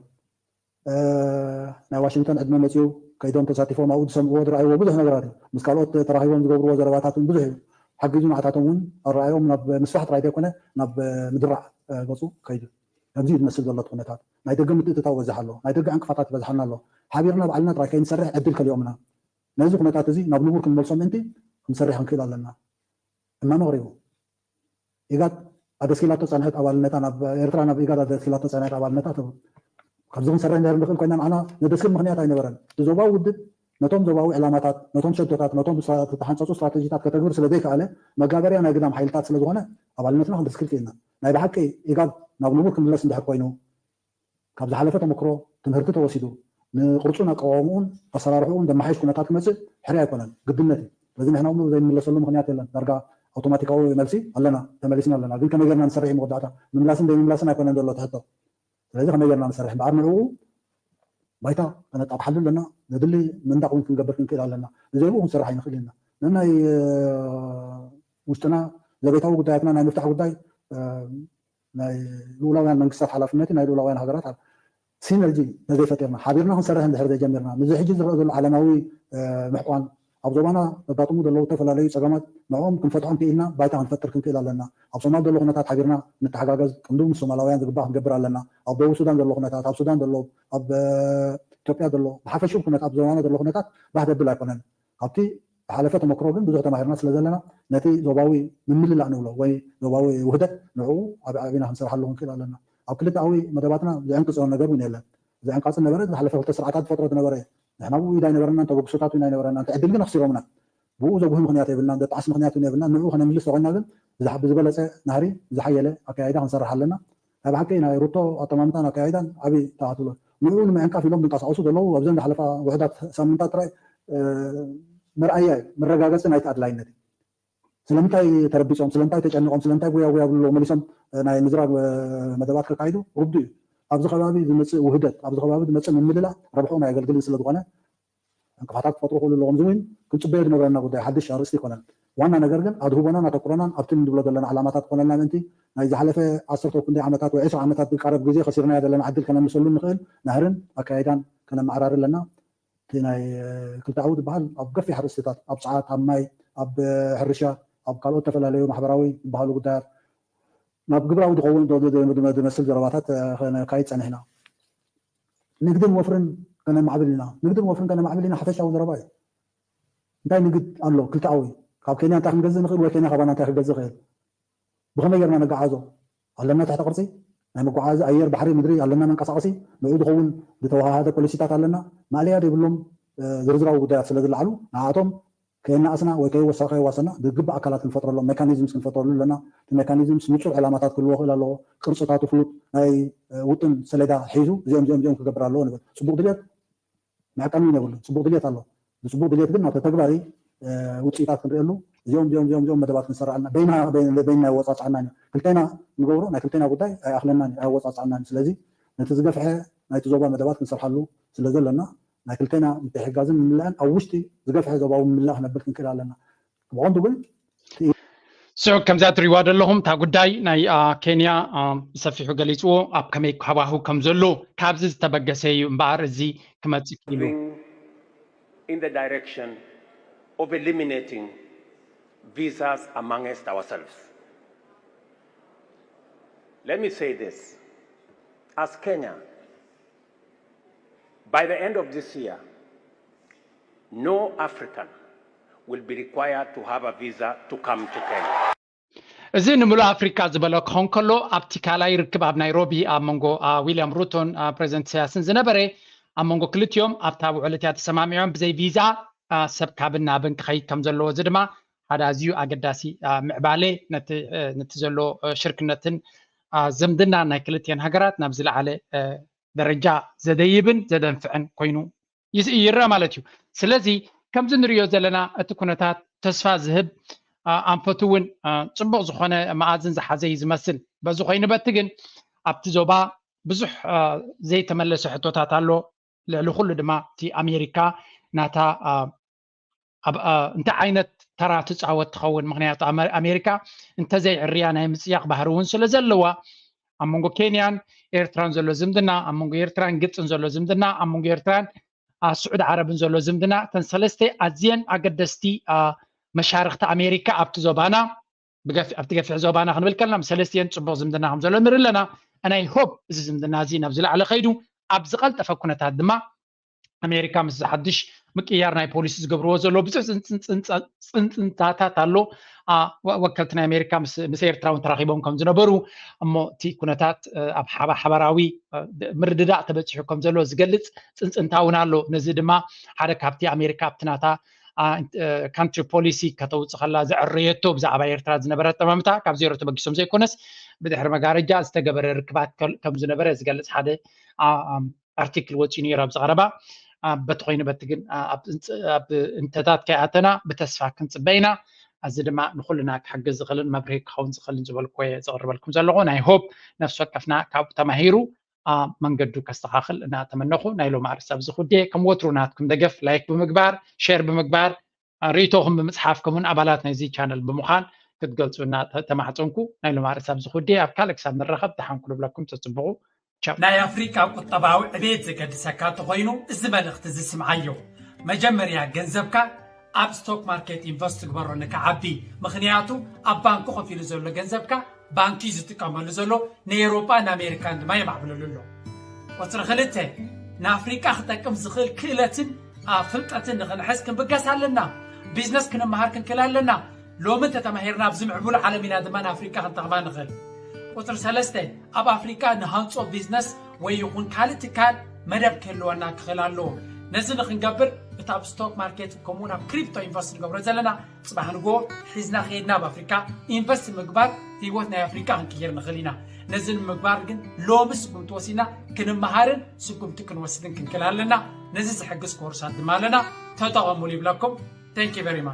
ናይ ዋሽንግተን ዕድመ መፅኡ ከይዶም ተሳቲፎም ኣብኡ ዝሰምዕዎ ዝረኣይዎ ብዙሕ ነገራት እዩ። ምስ ካልኦት ተራኺቦም ዝገብርዎ ዘረባታት እውን ብዙሕ እዩ ሓጊዙ። ንዓታቶም እውን ኣረኣዮም ናብ ምስፋሕ ጥራይ ዘይኮነ ናብ ምድራዕ ገፁ ከይዱ። ከምዚ እዩ ዝመስል ዘሎ እቲ ኩነታት። ናይ ደገ ምትእትታው በዝሕ ኣሎ፣ ናይ ደገ ዕንቅፋታት ይበዝሓና ኣሎ። ሓቢርና ባዕልና ጥራይ ከይንሰርሕ ዕድል ከሊኦምና። ነዚ ኩነታት እዚ ናብ ንቡር ክንመልሶ ምእንቲ ክንሰርሕ ክንክእል ኣለና። እማመ ቀሪቡ። ኢጋድ ኣደስኪላቶ ጸንሐት ኣባልነታ ናብ ኤርትራ ናብ ኢጋድ ኣደስኪላቶ ጸንሐት ኣባልነታ ትብል። ካብዚ ክንሰርሕ ነር ንኽእል ኮይና ንዓና ነደስክል ምኽንያት ኣይነበረን። እቲ ዞባዊ ውድብ ነቶም ዞባዊ ዕላማታት፣ ነቶም ሸቶታት፣ ነቶም ዝተሓንጸጹ ስትራተጂታት ከተግብር ስለ ዘይከኣለ መጋበርያ ናይ ግዳም ሓይልታት ስለ ዝኾነ ኣባልነትና ክንደስክል ክኢልና። ናይ ብሓቂ ኢጋድ ናብ ንቡር ክምለስ እንድሕር ኮይኑ ካብ ዝሓለፈ ተመክሮ ትምህርቲ ተወሲዱ ንቅርጹን ኣቀዋውምኡን ኣሰራርሕኡን ዘመሓይሽ ኩነታት ክመጽእ ሕሪ ኣይኮነን፣ ግድነት እዩ። ስለዚ ንሕና እውን ዘይንምለሰሉ ምኽንያት የለን። ዳርጋ ኣውቶማቲካዊ መልሲ ኣለና፣ ተመሊስና ኣለና። ግን ከመይ ጌርና ንሰርሕ እዩ መወዳእታ። ምምላስን ዘይምምላስን ኣይኮነን ዘሎ እቲ ሕቶ። ስለዚ ከመይ ጌርና ንሰርሕ እምበኣር ንዕኡ ባይታ ከነጣጥሓሉ ኣለና። ዘድሊ ምንዳቕ እውን ክንገብር ክንክእል ኣለና። ብዘይብኡ ክንሰርሕ ኣይንኽእል ኢና። ነናይ ውሽጥና ዘቤታዊ ጉዳያትና ናይ ምፍታሕ ጉዳይ ናይ ልኡላውያን መንግስታት ሓላፍነት ናይ ልኡላውያን ሃገራት ሲነርጂ ተዘይፈጢርና ሓቢርና ክንሰርሕ እንድሕር ዘይጀሚርና ምዚ ሕጂ ዝረአ ዘሎ ዓለማዊ ምሕቋን ኣብ ዞባና ዘጋጥሙ ዘለዉ ዝተፈላለዩ ፀገማት ንዕኦም ክንፈትሖም ክኢልና ባይታ ክንፈጥር ክንክእል ኣለና። ኣብ ሶማል ዘሎ ኩነታት ሓቢርና ንተሓጋገዝ ቅንዱ ምስ ሶማላውያን ዝግባእ ክንገብር ኣለና። ኣብ ደቡብ ሱዳን ዘሎ ኩነታት ኣብ ሱዳን ዘሎ ኣብ ኢትዮጵያ ዘሎ ብሓፈሽኡ ኩነት ኣብ ዞባና ዘሎ ኩነታት ባህ ዘብል ኣይኮነን። ካብቲ ዝሓለፈ ተመክሮ ግን ብዙሕ ተማሂርና ስለ ዘለና ነቲ ዞባዊ ምምልላእ ንብሎ ወይ ዞባዊ ውህደት ንዕኡ ኣብ ዓቢና ክንሰርሓሉ ክንክእል ኣለና። ኣብ ክልተኣዊ መደባትና ዝዕንቅፅዮን ነገር እውን የለን። ዝዕንቃፅ ነበረ ዝሓለፈ ክልተ ስርዓታት ዝፈጥሮ ዝነበረ እዩ። ንሕና ብኡ ኢድ ኣይነበረናን ተበግሶታት እውን ኣይነበረናን። እቲ ዕድል ግን ኣኽሲሮምና። ብኡ ዘጉሂ ምኽንያት የብልናን ዘጣዕስ ምኽንያት እውን የብልናን። ንዕኡ ከነምልስ ተኮይና ግን ብዝበለፀ ናህሪ ዝሓየለ ኣካያይዳ ክንሰርሕ ኣለና። ናይ ብሓቂ ናይ ሩቶ ኣጠማምታን ኣካያይዳን ዓብዪ ተኣትሎ ንኡ ንምዕንቃፍ ኢሎም ዝንቀሳቀሱ ዘለዉ ኣብዘን ዝሓለፋ ውሕዳት ሳምንታት ጥራይ መርኣያ እዩ፣ መረጋገፂ ናይቲ ኣድላይነት እዩ። ስለምንታይ ተረቢፆም፣ ስለምንታይ ተጨኒቆም፣ ስለምንታይ ጉያ ጉያ ብሎ መሊሶም ናይ ምዝራብ መደባት ከካይዱ ርዱ እዩ። ኣብዚ ከባቢ ዝመፅእ ውህደት፣ ኣብዚ ከባቢ ዝመፅእ ምምልላ ረብሕኦም ኣየገልግልን ስለዝኮነ ዕንቅፋታት ክፈጥሩ ክእሉ ኣለዎም። እዚ እውን ክንፅበዮ ዝነበረና ጉዳይ ሓድሽ ኣርእስቲ ይኮነን። ዋና ነገር ግን ኣድህቦናን ኣተኩሮናን ኣብቲ ንብሎ ዘለና ዓላማታት ክኾነልና ምእንቲ ናይ ዝሓለፈ ዓሰርተ ክንደይ ዓመታት ወይ ዕስራ ዓመታት ዝቃረብ ግዜ ከሲርናዮ ዘለና ዕድል ከነምልሰሉ ንኽእል ናህርን ኣካያይዳን ከነመዓራሪ ኣለና። እቲ ናይ ክልተኣዊ ዝበሃል ኣብ ገፊሕ ኣርእስትታት ኣብ ፀዓት፣ ኣብ ማይ፣ ኣብ ሕርሻ፣ ኣብ ካልኦት ዝተፈላለዩ ማሕበራዊ ዝበሃሉ ጉዳያት ናብ ግብራዊ ዝኸውን ዝመስል ዘረባታት ከነካይድ ፀኒሕና። ንግድን ወፍርን ከነማዕብል ኢና። ንግድን ወፍርን ከነማዕብል ኢና ሓፈሻዊ ዘረባ እዩ። እንታይ ንግድ ኣሎ ክልተኣዊ? ካብ ኬንያ እንታይ ክንገዝእ ንኽእል ወይ ኬንያ ካባና እንታይ ክገዝእ ይኽእል? ብኸመይ ጌርና ነጋዓዞ? ኣለና ትሕተ ቅርጺ ናይ መጓዓዚ ኣየር፣ ባሕሪ፣ ምድሪ ኣለና መንቀሳቐሲ ንኡ ዝኸውን ዝተወሃሃደ ፖሊሲታት ኣለና። ማእለያ ዘይብሎም ዝርዝራዊ ጉዳያት ስለ ዝለዓሉ ንኣቶም ከየናእስና ወይ ከይወሳ ከየዋሰና ዝግባእ ኣካላት ክንፈጥረሎም ሜካኒዝምስ ክንፈጥረሉ ኣለና። እቲ ሜካኒዝምስ ንጹር ዕላማታት ክህልዎ ክእል ኣለዎ። ቅርጽታቱ ፍሉጥ ናይ ውጥን ሰሌዳ ሒዙ እዚኦም እዚኦም እዚኦም ክገብር ኣለዎ ንብል። ጽቡቕ ድልየት መዕቀኒ እውን የብሉን። ጽቡቕ ድልየት ኣሎ። ብጽቡቕ ድልየት ግን ናብ ተተግባሪ ውፅኢታት ክንርእየሉ እዚኦም እዚኦም እዚኦም እዚኦም መደባት ክንሰርሕ ኣለና። በይና በይና ይወፃፅዓና እዩ። ክልቴና ንገብሮ ናይ ክልቴና ጉዳይ ኣይኣኽለናን እዩ፣ ኣይወፃፅዓናን እዩ። ስለዚ ነቲ ዝገፍሐ ናይቲ ዞባ መደባት ክንሰርሓሉ ስለ ዘለና ናይ ክልቴና ምትሕጋዝን ምምላእን ኣብ ውሽጢ ዝገፍሐ ዞባዊ ምምላእ ክነብል ክንክእል ኣለና። ብቐንዱ ግን ስዑ ከምዛ ትሪዋ ዘለኹም እታ ጉዳይ ናይ ኬንያ ብሰፊሑ ገሊፅዎ ኣብ ከመይ ሃዋህው ከም ዘሎ ካብዚ ዝተበገሰ እዩ እምበኣር እዚ ክመፅእ ክኢሉ። In the direction of eliminating visas amongst ourselves. Let me say this, as Kenya, by the end of this year, no African will be required to have a visa to come to Kenya. እዚ ንምሉእ ኣፍሪካ ዝበሎ ክኸውን ከሎ ኣብቲ ካልኣይ ርክብ ኣብ ናይሮቢ ኣብ መንጎ ዊልያም ሩቶን ፕሬዚደንት ኢሳያስን ዝነበረ ኣብ መንጎ ክልቲኦም ኣብታ ውዕል እቲኣ ተሰማሚዖም ብዘይ ቪዛ ሰብ ካብን ናብን ክኸይድ ከም ዘለዎ እዚ ድማ ሓደ ኣዝዩ ኣገዳሲ ምዕባለ ነቲ ዘሎ ሽርክነትን ዝምድና ናይ ክልቲአን ሃገራት ናብ ዝለዓለ ደረጃ ዘደይብን ዘደንፍዕን ኮይኑ ይረአ ማለት እዩ። ስለዚ ከምዚ ንሪኦ ዘለና እቲ ኩነታት ተስፋ ዝህብ ኣንፈቱ እውን ፅቡቕ ዝኾነ መኣዝን ዝሓዘ እዩ ዝመስል። በዚ ኮይኑ በቲ ግን ኣብቲ ዞባ ብዙሕ ዘይተመለሰ ሕቶታት ኣሎ። ልዕሊ ኩሉ ድማ እቲ ኣሜሪካ ናታ እንታይ ዓይነት ተራ ትፃወት ትኸውን? ምክንያቱ ኣሜሪካ እንተዘይዕርያ ናይ ምፅያቕ ባህሪ እውን ስለ ዘለዋ ኣብ መንጎ ኬንያን ኤርትራን ዘሎ ዝምድና፣ ኣብ መንጎ ኤርትራን ግብፅን ዘሎ ዝምድና፣ ኣብ መንጎ ኤርትራን ስዑድ ዓረብን ዘሎ ዝምድና እተን ሰለስተ ኣዝየን ኣገደስቲ መሻርክቲ ኣሜሪካ ኣብቲ ዞባና ኣብቲ ገፊሕ ዞባና ክንብል ከለና ምስ ሰለስቲአን ፅቡቕ ዝምድና ከም ዘሎ ንርኢ ኣለና። ኣናይ ሆፕ እዚ ዝምድና እዚ ናብ ዝለዓለ ከይዱ ኣብ ዝቐልጠፈ ኩነታት ድማ ኣሜሪካ ምስ ሓድሽ ምቅያር ናይ ፖሊሲ ዝገብርዎ ዘሎ ብዙሕ ፅንፅንታታት ኣሎ። ወከልቲ ናይ ኣሜሪካ ምስ ኤርትራ እውን ተራኺቦም ከም ዝነበሩ እሞ እቲ ኩነታት ኣብ ሓበራዊ ምርድዳእ ተበፂሑ ከም ዘሎ ዝገልፅ ፅንፅንታ እውን ኣሎ። ነዚ ድማ ሓደ ካብቲ ኣሜሪካ ኣብቲ ናታ ካንትሪ ፖሊሲ ከተውፅእ ከላ ዘዕረየቶ ብዛዕባ ኤርትራ ዝነበረ ኣጠማምታ ካብ ዜሮ ተበጊሶም ዘይኮነስ ብድሕሪ መጋረጃ ዝተገበረ ርክባት ከም ዝነበረ ዝገልፅ ሓደ ኣርቲክል ወፂኡ ነይሩ ኣብዚ ቀረባ። በቲ ኮይኑ በቲ ግን ኣብ እንተታት ከይኣተና ብተስፋ ክንፅበ ኢና። እዚ ድማ ንኩልና ክሕግዝ ዝኽእልን መብርሂ ክኸውን ዝኽእልን ዝበልኩዎ እየ ዘቕርበልኩም ዘለኹ። ናይ ሆፕ ነፍሲ ወከፍና ካብኡ ተማሂሩ መንገዱ ከስተኻኽል እናተመነኹ ናይ ሎሚ ኣርእስቲ ኣብዚ ክውድእ። ከም ወትሩ ናትኩም ደገፍ ላይክ ብምግባር ሼር ብምግባር ርእይቶኹም ብምፅሓፍ ከምኡን ኣባላት ናይዚ ቻነል ብምዃን ክትገልፁ እናተማሕፀንኩ ናይ ሎሚ ኣርእስቲ ኣብዚ ክውድእ። ኣብ ካልእ ክሳብ ንራኸብ ደሓን ኩኑ ብለኩም ተፅብቑ። ቻው። ናይ ኣፍሪቃ ቁጠባዊ ዕቤት ዘገድሰካ እንተኾይኑ እዚ መልእኽቲ እዚ ስምዓዮ። መጀመርያ ገንዘብካ ኣብ ስቶክ ማርኬት ኢንቨስት ትግበሮ ንክዓቢ። ምኽንያቱ ኣብ ባንኪ ኮፍ ኢሉ ዘሎ ገንዘብካ ባንኪ እዩ ዝጥቀመሉ ዘሎ፣ ንኤውሮጳ ንኣሜሪካን ድማ የማዕብለሉ ኣሎ። ቁፅሪ ክልተ ንኣፍሪቃ ክጠቅም ዝኽእል ክእለትን ፍልጠትን ንኽንሕዝ ክንብገስ ኣለና። ቢዝነስ ክንመሃር ክንክእል ኣለና። ሎሚ እንተተማሂርና ኣብዚ ምዕቡል ዓለም ኢና ድማ ንኣፍሪቃ ክንጠቕማ ንኽእል። ቁፅሪ ሰለስተ ኣብ ኣፍሪቃ ንሃንፆ ቢዝነስ ወይ ይኹን ካልእ ትካል መደብ ክህልወና ክኽእል ኣለዎ። ነዚ ንክንገብር እቲ ኣብ ስቶክ ማርኬት ከምኡውን ኣብ ክሪፕቶ ኢንቨስት ንገብሮ ዘለና ፅባሕ ንግሆ ሒዝና ከይድና ኣብ ኣፍሪካ ኢንቨስት ምግባር ህይወት ናይ ኣፍሪካ ክንቅይር ንኽእል ኢና። ነዚ ንምግባር ግን ሎሚ ስጉምቲ ወሲድና ክንመሃርን ስጉምቲ ክንወስድን ክንክእል ኣለና። ነዚ ዝሕግዝ ኮርሳት ድማ ኣለና። ተጠቐሙሉ ይብለኩም። Thank you very much።